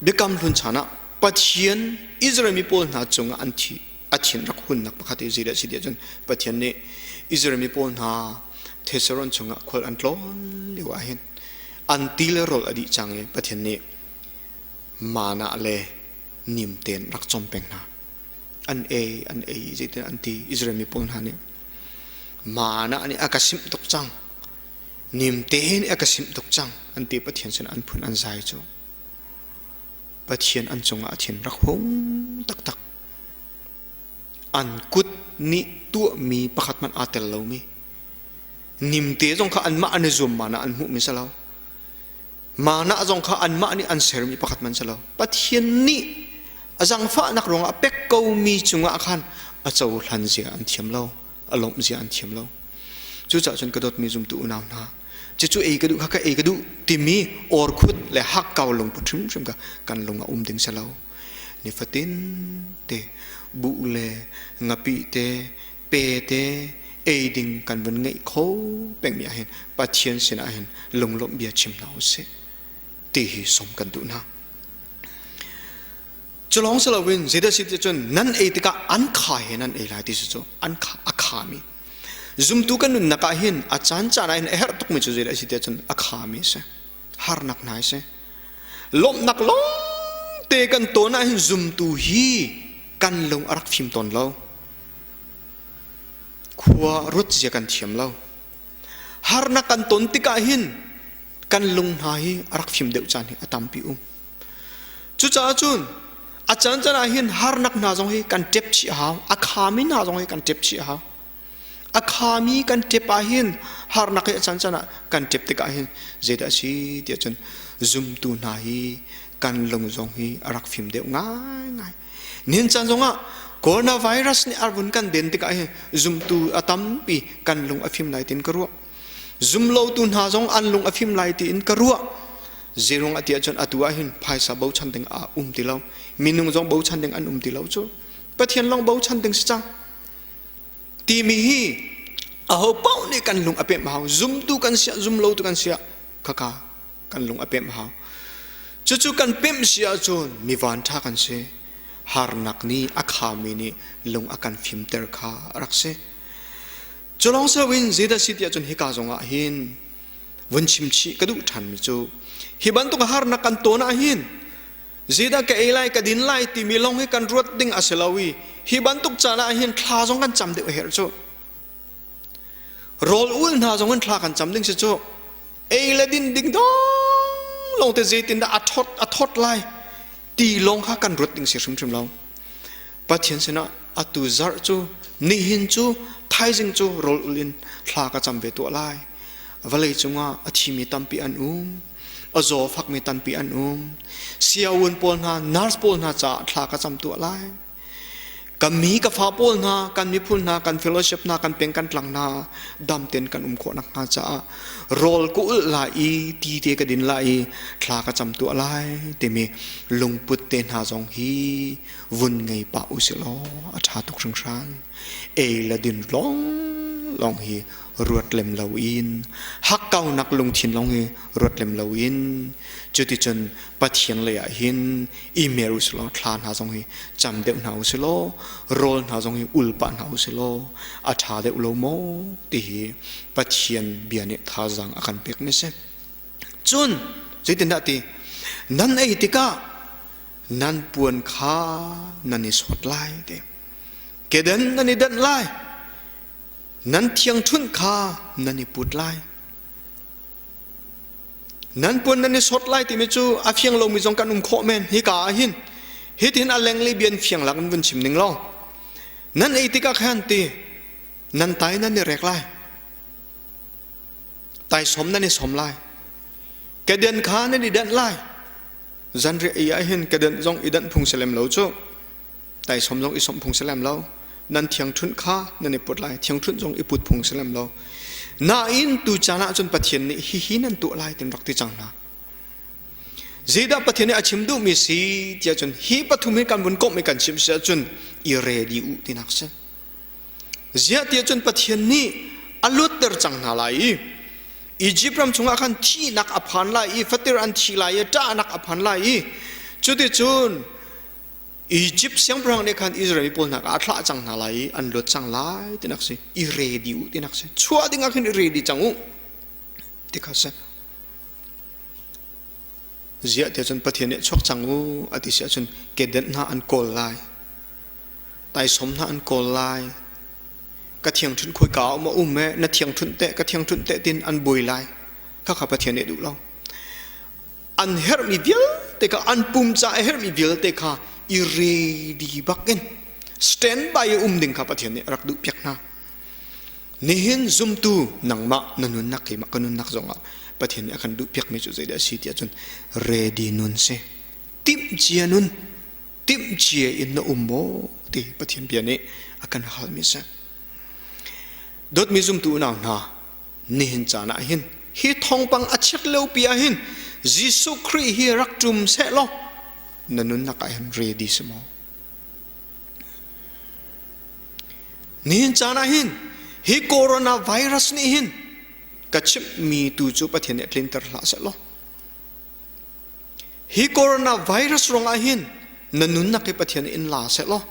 [SPEAKER 1] Biakam Hlun chan ah Pathian Israel mi pawl hna cungah an thi a thin rak hunnak pakhat i zeidah a si ti ahcun Pathian nih Israel mi pawl hna Thessalon chungah khual an tlawn lio ah hin an ti le rawl a dih cang i Pathian nih mana le nimten rak cawm peng hna. An ei an ei zeitin an ti Israel mi pawl hna nih mana nih a ka simh tuk cang nimte nih a ka simh tuk cang an ti Pathian sin an phun an zai cu. Pathian an cungah a thin rak hung taktak. An kut nih tuahmi pakhat hmanh aa tel lomi. Nimte zong kha anmah an i zuam mana an hmuhmi si lo. Mana zong kha anmah nih an sermi pakhat hmanh si lo. Pathian nih a zangfahnak ruangah a pek komi cungah khan a cohlan zia an thiam lo, a lawmh zia an thiam lo. Cucaah cun ka dawtmi zumtu unau hna, cucu ei ka duh kha ka ei ka duh timi orkhut le hakkau lungput hrimhrim kha kan lung a um ding si lo. Nifatin te buh le ngapih te pe te ei ding kan vun ngeih kho pengmi ahhin Pathian sinah hin lunglawmh bia chim hna usih ti hi som kan duh hna. Cu lawng si loin zeidah si ti cun nan ei tikah an kha he nan ei lai ti si cu an kha a khami Zumtu kan nunnak ah hin a caan caan ah hin a herh tukmi cu zeidah a si tiah cun a khami a si. Harnak hna a si. Lawmhnak lawngte kan tawn ah hin zumtu hi kan lung a rak fim tawn lo. Khua ruat zia kan thiam lo. Harnak kan ton tikah hin kan lung hna hi a rak fim deuh caan hi a tampi um. Cucaah cun a caan caan ah hin harnak hna zong hi kan ṭep chih a hau. A khami hna zong hi kan ṭep chih a hau. A khami kan ṭep ah hin harnak hi a caan caan ah kan ṭep tikah hin zeidah a si tiah cun zumtu hna hi kan lung zong hi a rak fim deuh ngaingai. Nihin caan zongah coronavirus nih a vun kan den tikah hin zumtu a tampi kan lung a fim lai tiin ka ruah. Zumlotu hna zong an lung a fim lai tiin ka ruah. Zeirung a ti ahcun atu ah hin phaisa bochan ding a um ti lo. Minung zong bochan ding an um ti lo cu. Pathian lawng bochan ding si cang. Timi hi aho paoh nih kan lung a pemh hau. Zumtu kan siah, zumlotu kan siah, khaka kan lung a pemh hau. Cucu kan pemh si ahcun mi vanṭha kan si. Harnak nih a khami nih lung a kan fimter kha a rak si. Cu lawng si loin zeidah si ti ahcun hika zongah hin vun chim chih ka duh ṭhanmi cu hi bantuk harnak kan tawn ah hin zeidah ka ei lai ka din lai timi lawng hi kan ruat ding a si lo i hi bantuk caan ah hin thla zong kan cam deuh a herh cu. Rawl ul hna zong in thla kan cam ding si cu. Ei le din ding dong lawng te zeitindah a thawt a thawt lai ti lawng kha kan ruat ding si hrimhrim lo. Pathian sinah atu zarh cu nihin cu thaizing cu rawl ul in thla ka cam ve tuah lai. Vawlei cungah a thimi tampi an um. A zaw fakmi tampi an um. Siaun pawl hna, nurse pawl hna caah thla ka cam tuah lai. Kan mi ka fa pawl hna, kan miphun hna, kan fellowship hna, kan peng kan tlang hna dam tein kan um khawh nakhnga caah rawl ka ulh lai i ti te ka din lai i thla ka cam tuah lai timi lungput te hna zong hi vun ngei pah usih law a ṭha tuk hringhran. Ei le din lawng lawng hi ruat lem loin hakkaunak lungthin lawng hi ruat lem loin cuticun Pathian lei ah hin i-mer usilaw thla hna zong hi cam deuh hna usilaw rawl hna zong hi ul pah hna usilaw a ṭha deuh lo maw ti hi Pathian bia nih thazaang a kan pek mi si. Cun zeitindah ti nan ei tikah nan puan kha nan i sawt lai ti kedan nan i danh lai nan thiangṭhunh kha nan i put lai. Nan puan nan i sawt lai timi cu a fiang lomi zong kan um khawh men. Hika ah hin hitin a lenglei bia in fiang lak in vun chim ning law nan ei tikah khan ti nan tai nan i rek lai. Taisawm nan i sawm lai. Keden kha nan i danh lai. Zanriah ei ah hin keden zong i danh phung si lem lo cu. Taisawm zong i sawmh phung si lem lo. Nan thiangṭhunh kha nan i put lai. Thiangṭhunh zong i put phung si lem lo. Nain tu caan ah cun Pathian nih hihi nan tuah lai tin rak ti cang hna. Zeidah Pathian nih a chim duhmi si tiah cun hi pathum hi kan vun komh i kan chim si ahcun i ready u tinak si. Ziah tiah cun Pathian nih a luatter cang hna lai i Egypt ram chungah khan thihnak a phan lai i fatir an thi lai i ṭahnak a phan lai i cuticun Egypt siangpahrang nih khan Israel mi pawl hna kha a thlah cang hna lai i an luat cang lai tinak si i ready u tinak si chuah ding ah khin i ready cang u ti kha si ziah tiah cun Pathian nih chuak cang u a ti si ahcun kedenh hna an kawl lai taisawm hna an kawl lai ka thiangṭhunh khawika ah um a um e na thiangṭhunh teh ka thiangṭhunh teh tin an buai lai khakha Pathian nih duh lo an herhmi vialte kha an pum ca a herhmi vialte kha i ready bak in stand by i um ding kha Pathian nih a rak duh piak hna nihin zumtu nangmah na nunnak keimah ka nunnak zongah Pathian nih a kan duh piakmi cu zeidah a si tiah cun ready nun si timh cia nun timh cia in na um maw ti Pathian bia nih a kan halmi si dawtmi zumtu unau hna nihin caan ah hin hi thawngpang a chiat lio pi ah hin Jesuh Khrih hi rak ṭum seh law na nunnak ah hin ready si maw? Nihin caan ah hin hi coronavirus nih hin ka chimhmi tu cu Pathian nih tlinter hlah seh law hi coronavirus ruangah hin na nunnak hi Pathian nih in la seh law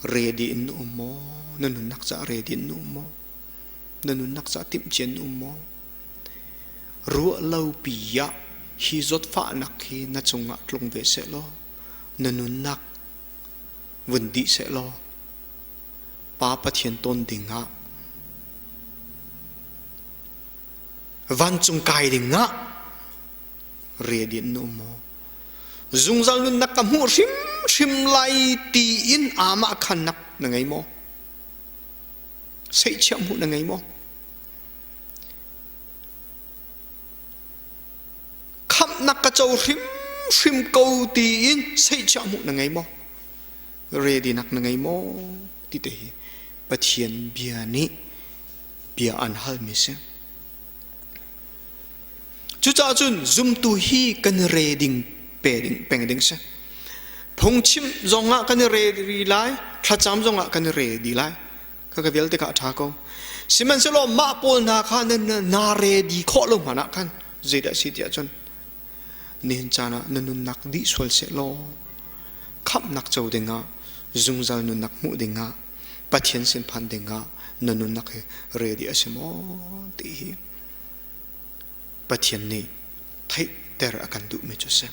[SPEAKER 1] Ready in na um maw? Na nunnak caah ready in na um maw? Na nunnak caah timhcia in na um maw? Ruah lo pi ah hi zawtfahnak hi na cungah tlung ve sehlaw na nunnak vun dih sehlaw Pa Pathian tawn dingah vancung kai dingah ready in na um maw? Zungzal nunnak ka hmuh hrimhrim lai tiin aamah khannak na ngei maw? Seihchiah hmuh na ngei maw? Khamhnak ka co hrimhrim ko tiin seihchiah hmuh na ngei maw? Ready nak na ngei maw? Ti te hi Pathian bia nih bia an halmi si. Cucaah cun zumtu hi kan i re ding pe ding peng ding si. Phungchim zongah kan i re ri lai, thlacam zongah kan i re di lai. Khaka vialte kha a ṭha ko. Sihmanhsehlaw mah pawl hna kha na na re di khawh lo hmanh ah khan zeidah si tiah cun nihin caan ah na nunnak dih sual seh law khamhnak co dingah zungzal nunnak hmuh dingah Pathian sin phan dingah na nunnak hi ready a si maw ti hi Pathian nih theihter a kan duhmi cu a si.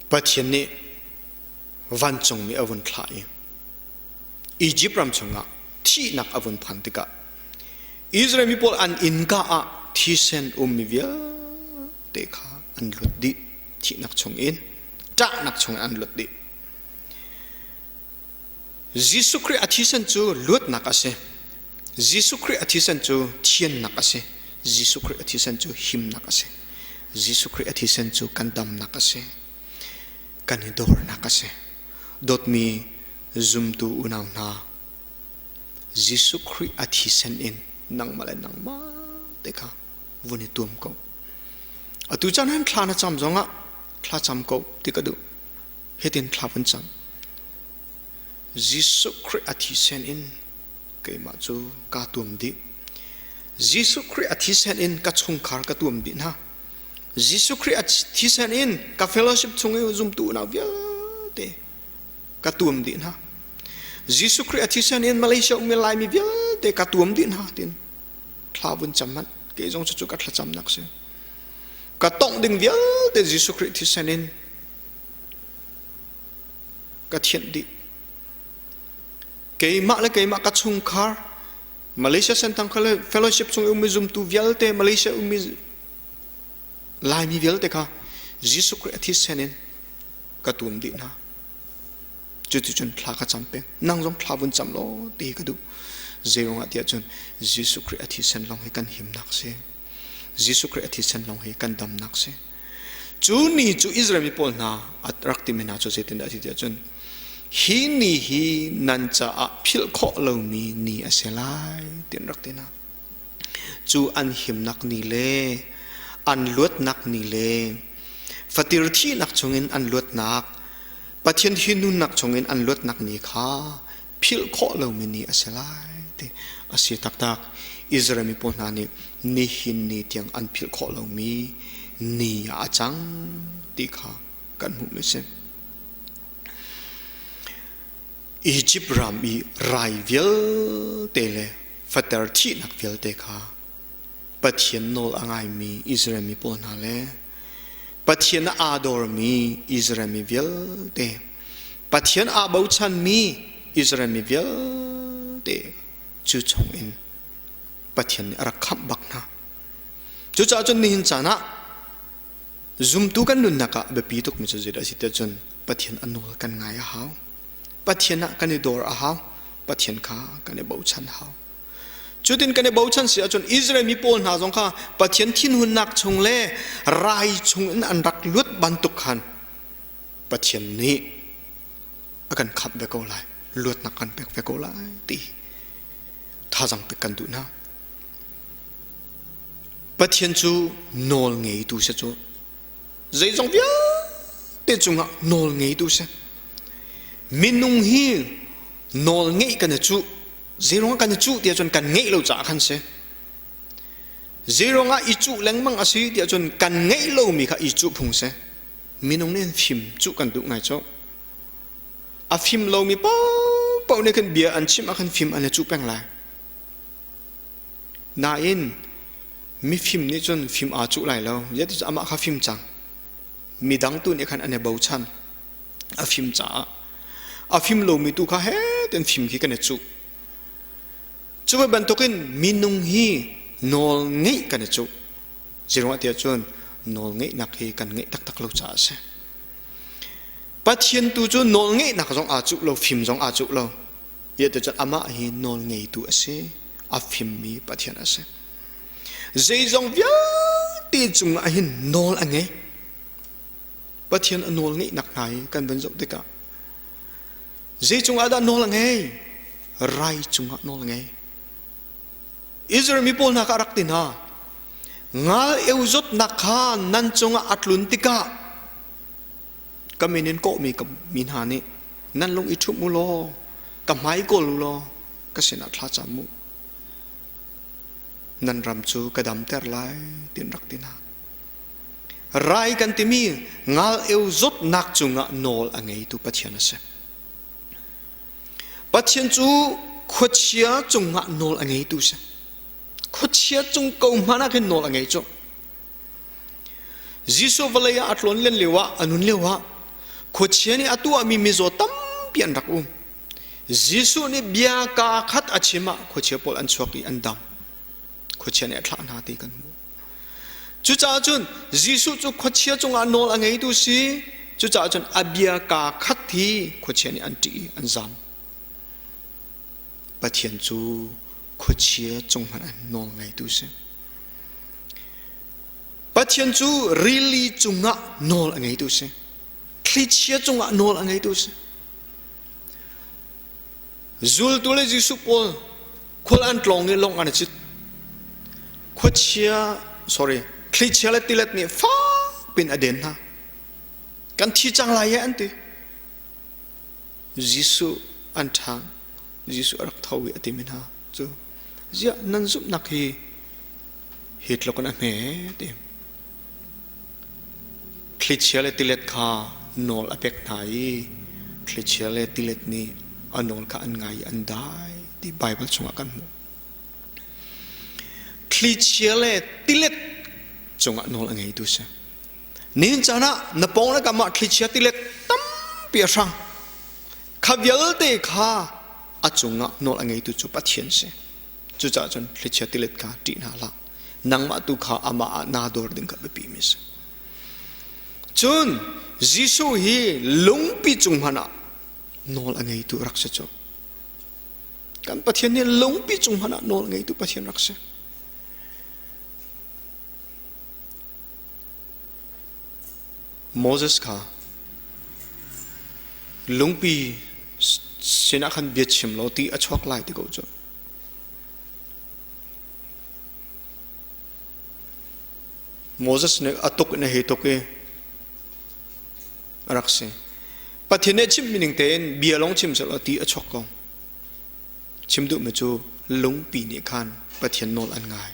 [SPEAKER 1] Pathian nih vancungmi a vun thlah i Egypt ram chungah thihnak a vun phan tikah Israel mi pawl an innka ah thisen ummi vialte kha an lut dih thihnak chungin ṭahnak chungin an lut dih. Jesuh Khrih a thisen cu luatnak a si. Jesuh Khrih a thisen cu thiannak a si. Jesuh Khrih a thisen cu himnak a si. Jesuh Khrih a thisen cu kan damnak a si. Kan i dornak a si. Dawtmi zumtu unau hna, Jesuh Khrih a thisen in nangmah le nangmah te kha vun i tuam ko. Atu caan han thla na cam zongah. Thlacam ko ti ka duh. Hitin thla vun cam. Jesuh Khrih a thisen in keimah cu kaa tuam dih. Jesuh Khrih a thisen in ka chungkhar ka tuam dih hna. Jesuh Khrih a thisen in ka fellowship chung i zumtu unau vialte ka tuam dih hna. Jesuh Khrih a thisen in Malaysia ummi Laimi vialte ka tuam dih hna tin thla vun cam hmanh kei zong cucu ka thlacamnak si. Ka tongh ding vialte Jesuh Khrih thisen in ka thianh dih. Keimah le keimah ka chungkhar Malaysia Senthang Fellowship chung i ummi zumtu vialte Malaysia ummi Laimi vialte kha Jesuh Khrih a thisen in ka tuam dih hna. Cuticun thla ka cam peng. Nang zong thla vun cam law ti ka duh. Zeiruangah tiah cun Jesuh Khrih a thisen lawng hi kan himnak si. Jesuh Khrih a thisen lawng hi kan damnak si. Cu ni cu Israel mi pawl hna a rak timi hna cu zeitindah a si tiah cun hi ni hi nan caah philh khawh lomi ni a si lai ti an rak ti hna. Cu an himnak ni le an luatnak ni le fatir thihnak chungin an luatnak Pathian hi nunnak chungin an luatnak ni kha philh khawh lomi ni a si lai ti a si taktak. Israel mi pawl hna nih nihin ni tiang an philh khawh lomi ni ah a cang ti kha kan hmuhmi a si. Egypt ram i rai vialte le fater thihnak vialte kha Pathian nawl a ngaimi Israel mi pawl hna le Pathian aa dawrmi Israel mi vialte Pathian aa bochanmi Israel mi vialte cu chungin Pathian nih a rak khamh bak hna. Cucaah cun nihin caan ah zumtu kan nunnak ah biapi tukmi cu zeidah a si tiah cun Pathian a nawl kan ngai a hau. Pathian ah kan i dawr a hau. Pathian kha kan i bochan a hau. Cutin kan i bochan si ahcun Israel mi pawl hna zong kha Pathian thinhunnak chung le rai chung in an rak luat bantuk khan Pathian nih a kan khamh ve ko lai, luatnak kan pek ve ko lai ti thazang pek kan duh hna. Pathian cu nawl ngeitu si cu zeizong vialte cungah nawl ngeitu si. Minung hi nawl ngeih kan i cuh Zeiruangah kan i cuh tiah cun kan ngeih lo caah khan si. Zeiruangah i cuh lengmang a si tiah cun kan ngeih lomi kha i cuh phung si. Minung nih fim cuh kan duh ngai cu. A fim lomi paohpaoh nih khan bia an chim ah khan fim an i cuh peng lai. Nain mifim nih cun fim aa cuh lai lo. Zeiti amah kha fim cang. Midang tu nih khan an i bochan. A fim caah a fim lomi tu kha he ten fim khi kan i cuh. Cu bantukin minung hi nawl ngeih kan i cuh. Zeiruangah tiah cun nawl ngeihnak hi kan ngeih taktak lo caah a si. Pathian tu cu nawl ngeihnak zong aa cuh lo, fim zong aa cuh lo. Tiah cun amah hi nawl ngeitu a si, a fimmi Pathian a si. Zeizong vialte cungah hin nawl a ngei. Pathian a nawl ngeihnak hna hi kan van zoh tikah zei cungah dah nawl a ngei? Rai cungah nawl a ngei. Israel mi pawl hna kha a rak ti hna. Ngal eu zawtnak kha nan cungah a tlun tikah ka min in kawhmi ka mi hna nih nan lung i ṭhumh u law ka hmai kawl u law ka sinah thla cam u. Nan ram cu ka damter lai tiin rak ti hna. Rai kan timi ngal eu zawtnak cungah nawl a ngeitu Pathian a si. Pathian cu khuachia cungah nawl a ngeitu si. Khuachia cung ko hmanh ah khin nawl a ngei cu. Jesuh vawlei ah a tlawn len lio ah a nun lio ah khuachia nih a tuahmi mizaw tampi an rak um. Jesuh nih bia kaa khat a chim ah khuachia pawl an chuak i an dam. Khuachia nih a thlah hna ti kan hmuh. Cucaah cun Jesuh cu khuachia cungah nawl a ngeitu si. Cucaah cun a bia kaa khat hi khuachia nih an ṭih i an zam. Pathian cu khuachia cung hmanh ah nawl ngeitu si. Pathian cu rili cungah nawl a ngeitu si. Thlichia cungah nawl a ngeitu si. Zultu le Jesuh pawl khual an tlawng i lawng an i cit. Khuachia, sorry, thlichia le tilet nih fak pin a den hna. Kan thi cang lai e an ti. Jesuh an ṭhang. Jesuh a rak tho i a timi hna cu ziah nan zumhnak hi hi tluk in a hme ti. Thlichia le tilet kha nawl a pek hna i thlichia le tilet nih a nawl kha an ngai i an dai ti Baibal chungah kan hmuh. Thlichia le tilet cungah nawl a ngeitu si. Nihin caan ah na pawng le kam ah thlichia tilet tampi a hrang. Kha vialte kha a cungah nawl a ngeitu cu Pathian si. Cucaah cun thlichia tilet kha ṭih hna hlah. Nangmah tu kha amah ah naa dor ding kha biapi mi si. Cun Jesuh hi lungpi cung hmanh ah nawl a ngeitu rak si cu. Kan Pathian nih lungpi cung hmanh ah nawl ngeitu Pathian rak si. Moses kha lungpi sinah khan bia chim law ti a chuak lai ti ko cu. Moses nih a tuk in a hei tuk i a rak si. Pathian nih chimmi ning tein bia lawng chim seh law ti a chuak ko. Chim duhmi cu lungpi nih khan Pathian nawl an ngai.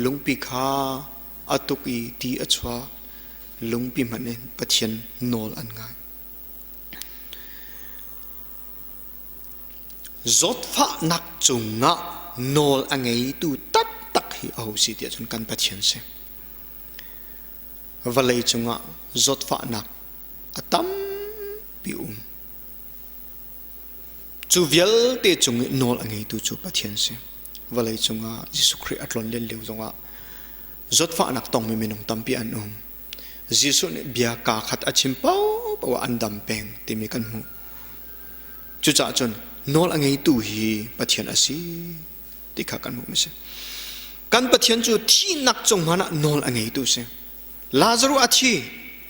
[SPEAKER 1] Lungpi kha a tuk i ti a chuak. Lungpi hmanh in Pathian nawl an ngai. Zawtfahnak cungah nawl a ngeitu taktak hi aho si tiah cun kan Pathian si. Vawlei cungah zawtfahnak a tampi um. Cu vialte cung i nawl a ngeitu cu Pathian si. Vawlei cungah Jesuh Khrih a tlon len lio zongah zawtfahnak tongmi minung tampi an um. Jesuh nih bia kaa khat a chim paohpaoh ah an dam peng timi kan hmuh. Cucaah cun nawl a ngeitu hi Pathian a si ti kha kan hmuh a si. Kan Pathian cu thihnak cung hmanh ah nawl a ngeitu si. Lazarus a thi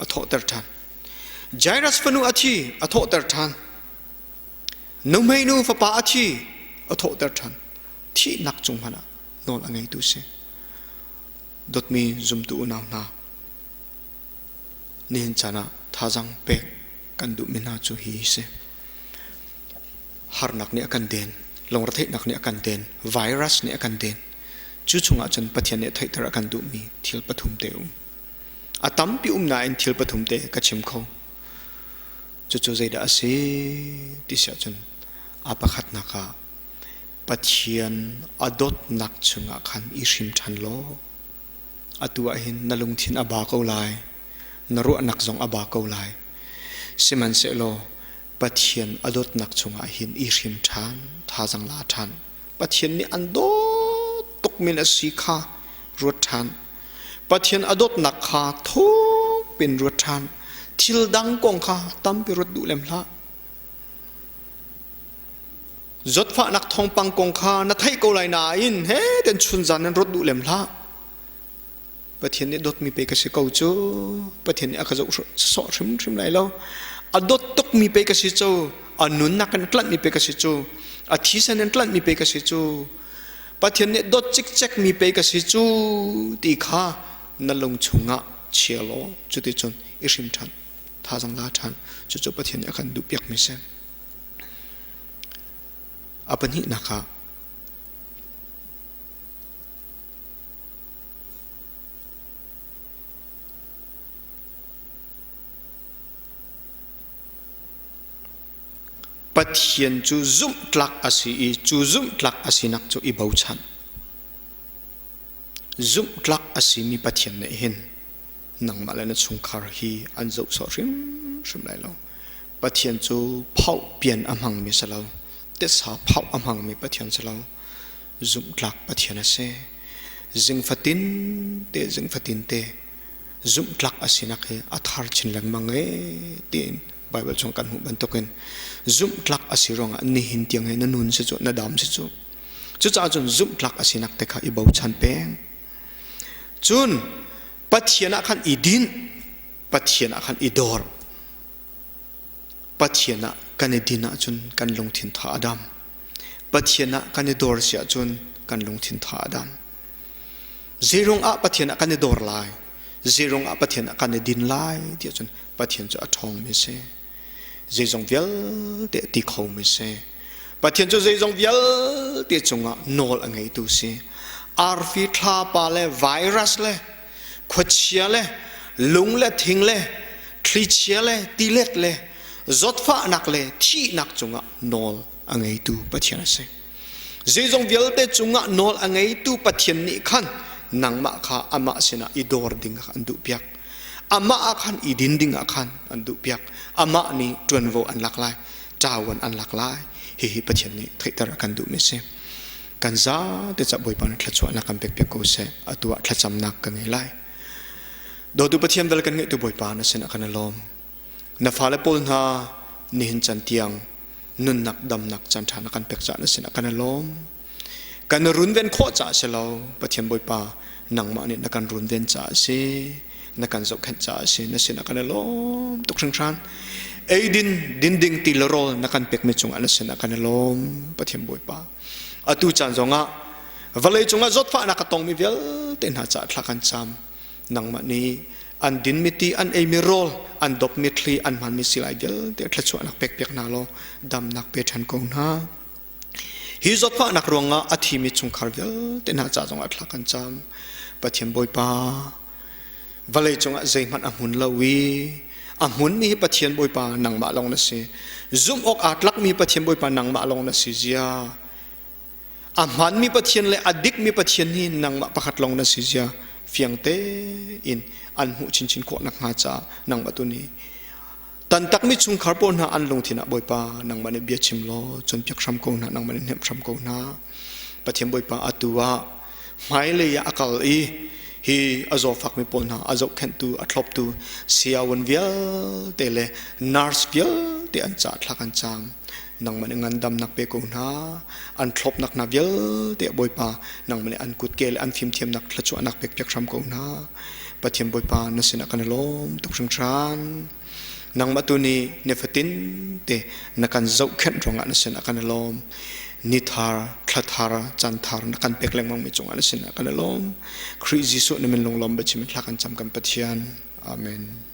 [SPEAKER 1] a thawhter ṭhan. Jairus fanu a thi a thawhter ṭhan. Nuhmeinu fapa a thi a thawhter ṭhan. Thihnak cung hmanh ah nawl a ngeitu si. Dawtmi zumtu unau hna, nihin caan ah thazaang pek kan duhmi hna cu hi si. Harnak nih a kan den, lungretheihnak nih a kan den, virus nih a kan den. Cu chungah cun Pathian nih theihter a kan duhmi thil pathum te um. A tampi um nain thil pathum te ka chim kho. Cucu zeidah a si ti si ahcun a pakhatnak ah Pathian a dawtnak chungah khan i hrim ṭhan law atu ah hin na lungthin a ba ko lai, na ruahnak zong a ba ko lai. Sihmanhsehlaw Pathian a dawtnak chungah hin i hrim ṭhan, thazang la ṭhan. Pathian nih an dawt tukmi na si kha ruat ṭhan. Pathian a dawtnak kha thuk pin ruat ṭhan. Thil dang kong kha tampi ruat duh lem hlah. Zawtfahnak thawngpang kong kha na theih ko lai nain he ten chunzan nan ruat duh lem hlah. Pathian nih dawtmi pe ka si ko cu. Pathian nih a ka zoh sawh hrimhrim lai lo. A dawt tukmi pe ka si cu. A nunnak in tlanhmi pe ka si cu. A thisen in tlanhmi pe ka si cu. Pathian nih dawt cikcekmi pe ka si cu ti kha na lung chungah chia law cuticun i hrim ṭhan. Thazang la ṭhan. Cucu Pathian nih a kan duhpiakmi si. A pahnihnak ah Pathian cu zumhtlak a si i cu zumhtlak a sinak cu i bochan. Zumhtlak a simi Pathian nih hin nangmah le na chungkhar hi an zoh sawh hrimhrim lai lo. Pathian cu phauh pian a hmangmi si lo, titsa phauh a hmangmi Pathian si lo. Zumhtlak Pathian a si. Zingfatin te zingfatin te zumhtlak a sinak hi a thar chin lengmang ee tiin Baibal chung kan hmuh bantukin zumhtlak a si ruangah nihin tiang hi na nun si cu na dam si cu. Cucaah cun zumhtlak a sinak te kha i bochan peng. Cun Pathian ah khan i din, Pathian ah khan i dor. Pathian ah kan i din ahcun kan lungthin tha a dam. Pathian ah kan i dor si ahcun kan lungthin tha a dam. Zeirung ah Pathian ah kan i dor lai? Zeirung ah Pathian ah kan i din lai ti ahcun Pathian cu a ṭhawngmi a si. Zeizong vialte a ti khomi a si. Pathian cu zeizong vialte cungah nawl a ngeitu a si. Arfi thlapa le virus le khuachia le lung le thing le thlichia le tilet le zawtfahnak le thihnak cungah nawl a ngeitu Pathian a si. Zeizong vialte cungah nawl a ngeitu Pathian nih khan nangmah kha amah sinah i dawr ding ah an duhpiak. Amah ah khan i din ding ah khan an duhpiak. Amah nih ṭuanvo an lak lai, ṭawan an lak lai. Hihi Pathian nih theihter a kan duhmi a si. Kan zate ca Bawipa nih thluachuahnak kan pekpiak ko seh. Atu ah thlacamnak ka ngei lai. Dawtu Pathian vel kan ngeihtu Bawipa na sinah kan i lawm. Na fale pawl hna nihin can tiang nunnak damnak caan ṭha na kan pek caah na sinah kan i lawm. Kan runven khawh caah si lo, Pathian Bawipa nangmah nih na kan runven caah a si, na kan zohkhenh caah a si, na sinah kan i lawm tuk hringhran. Eidin dinding ti le rawl na kan pekmi cungah na sinah kan i lawm, Pathian Bawipa. Atu caan zongah vawlei cungah zawtfahnak a tongmi vialte hna caah thla kan cam. Nangmah nih an dinmi ti, an eimi rawl, an dopmi thli, an hmanmi silai vialte thluachuahnak pekpiak hna law damnak pe ṭhan ko hna. Hi zawtfahnak ruangah a thimi chungkhar vialte hna ca zongah thla kan cam. Pathian Bawipa, vawlei cungah zeihmanh a hmun lo i a hmunmi hi Pathian Bawipa nangmah lawng na si. Zumh awk aa tlakmi Pathian Bawipa nangmah lawng na si zia. A hmaanmi Pathian le a dikmi Pathian hi nangmah pakhat lawng na si zia fiang tein an hmuh chinchin khawh nakhnga caah nangmah tu nih tantakmi chungkhar pawl hna an lungthin ah Bawipa nangmah nih bia chim law cawnpiak hram ko hna, nangmah nih hnemh hram ko hna. Pathian Bawipa atu ah hmailei ah a kal i hi a zawfakmi pawl hna a zohkhenhtu a thloptu siawan vialte le nurse vialte an caah thla kan cam. Nangmah nih ngandamnak pe ko hna. An thlopnak hna vialte Bawipa nangmah nih an kutke le an fimthiamnak thluachuahnak pekpiak hram ko hna. Pathian Bawipa na sinah kan i lawm tuk hringhran. Nangmah tu nih nifatin te na kan zohkhenh ruangah na sinah kan i lawm. Ni thar, thla thar, caan thar na kan pek lengmang mi cungah na sinah kan i lawm. Khrih Jesuh na min lunglawm biachim in thla kan cam kan Pathian. Amen.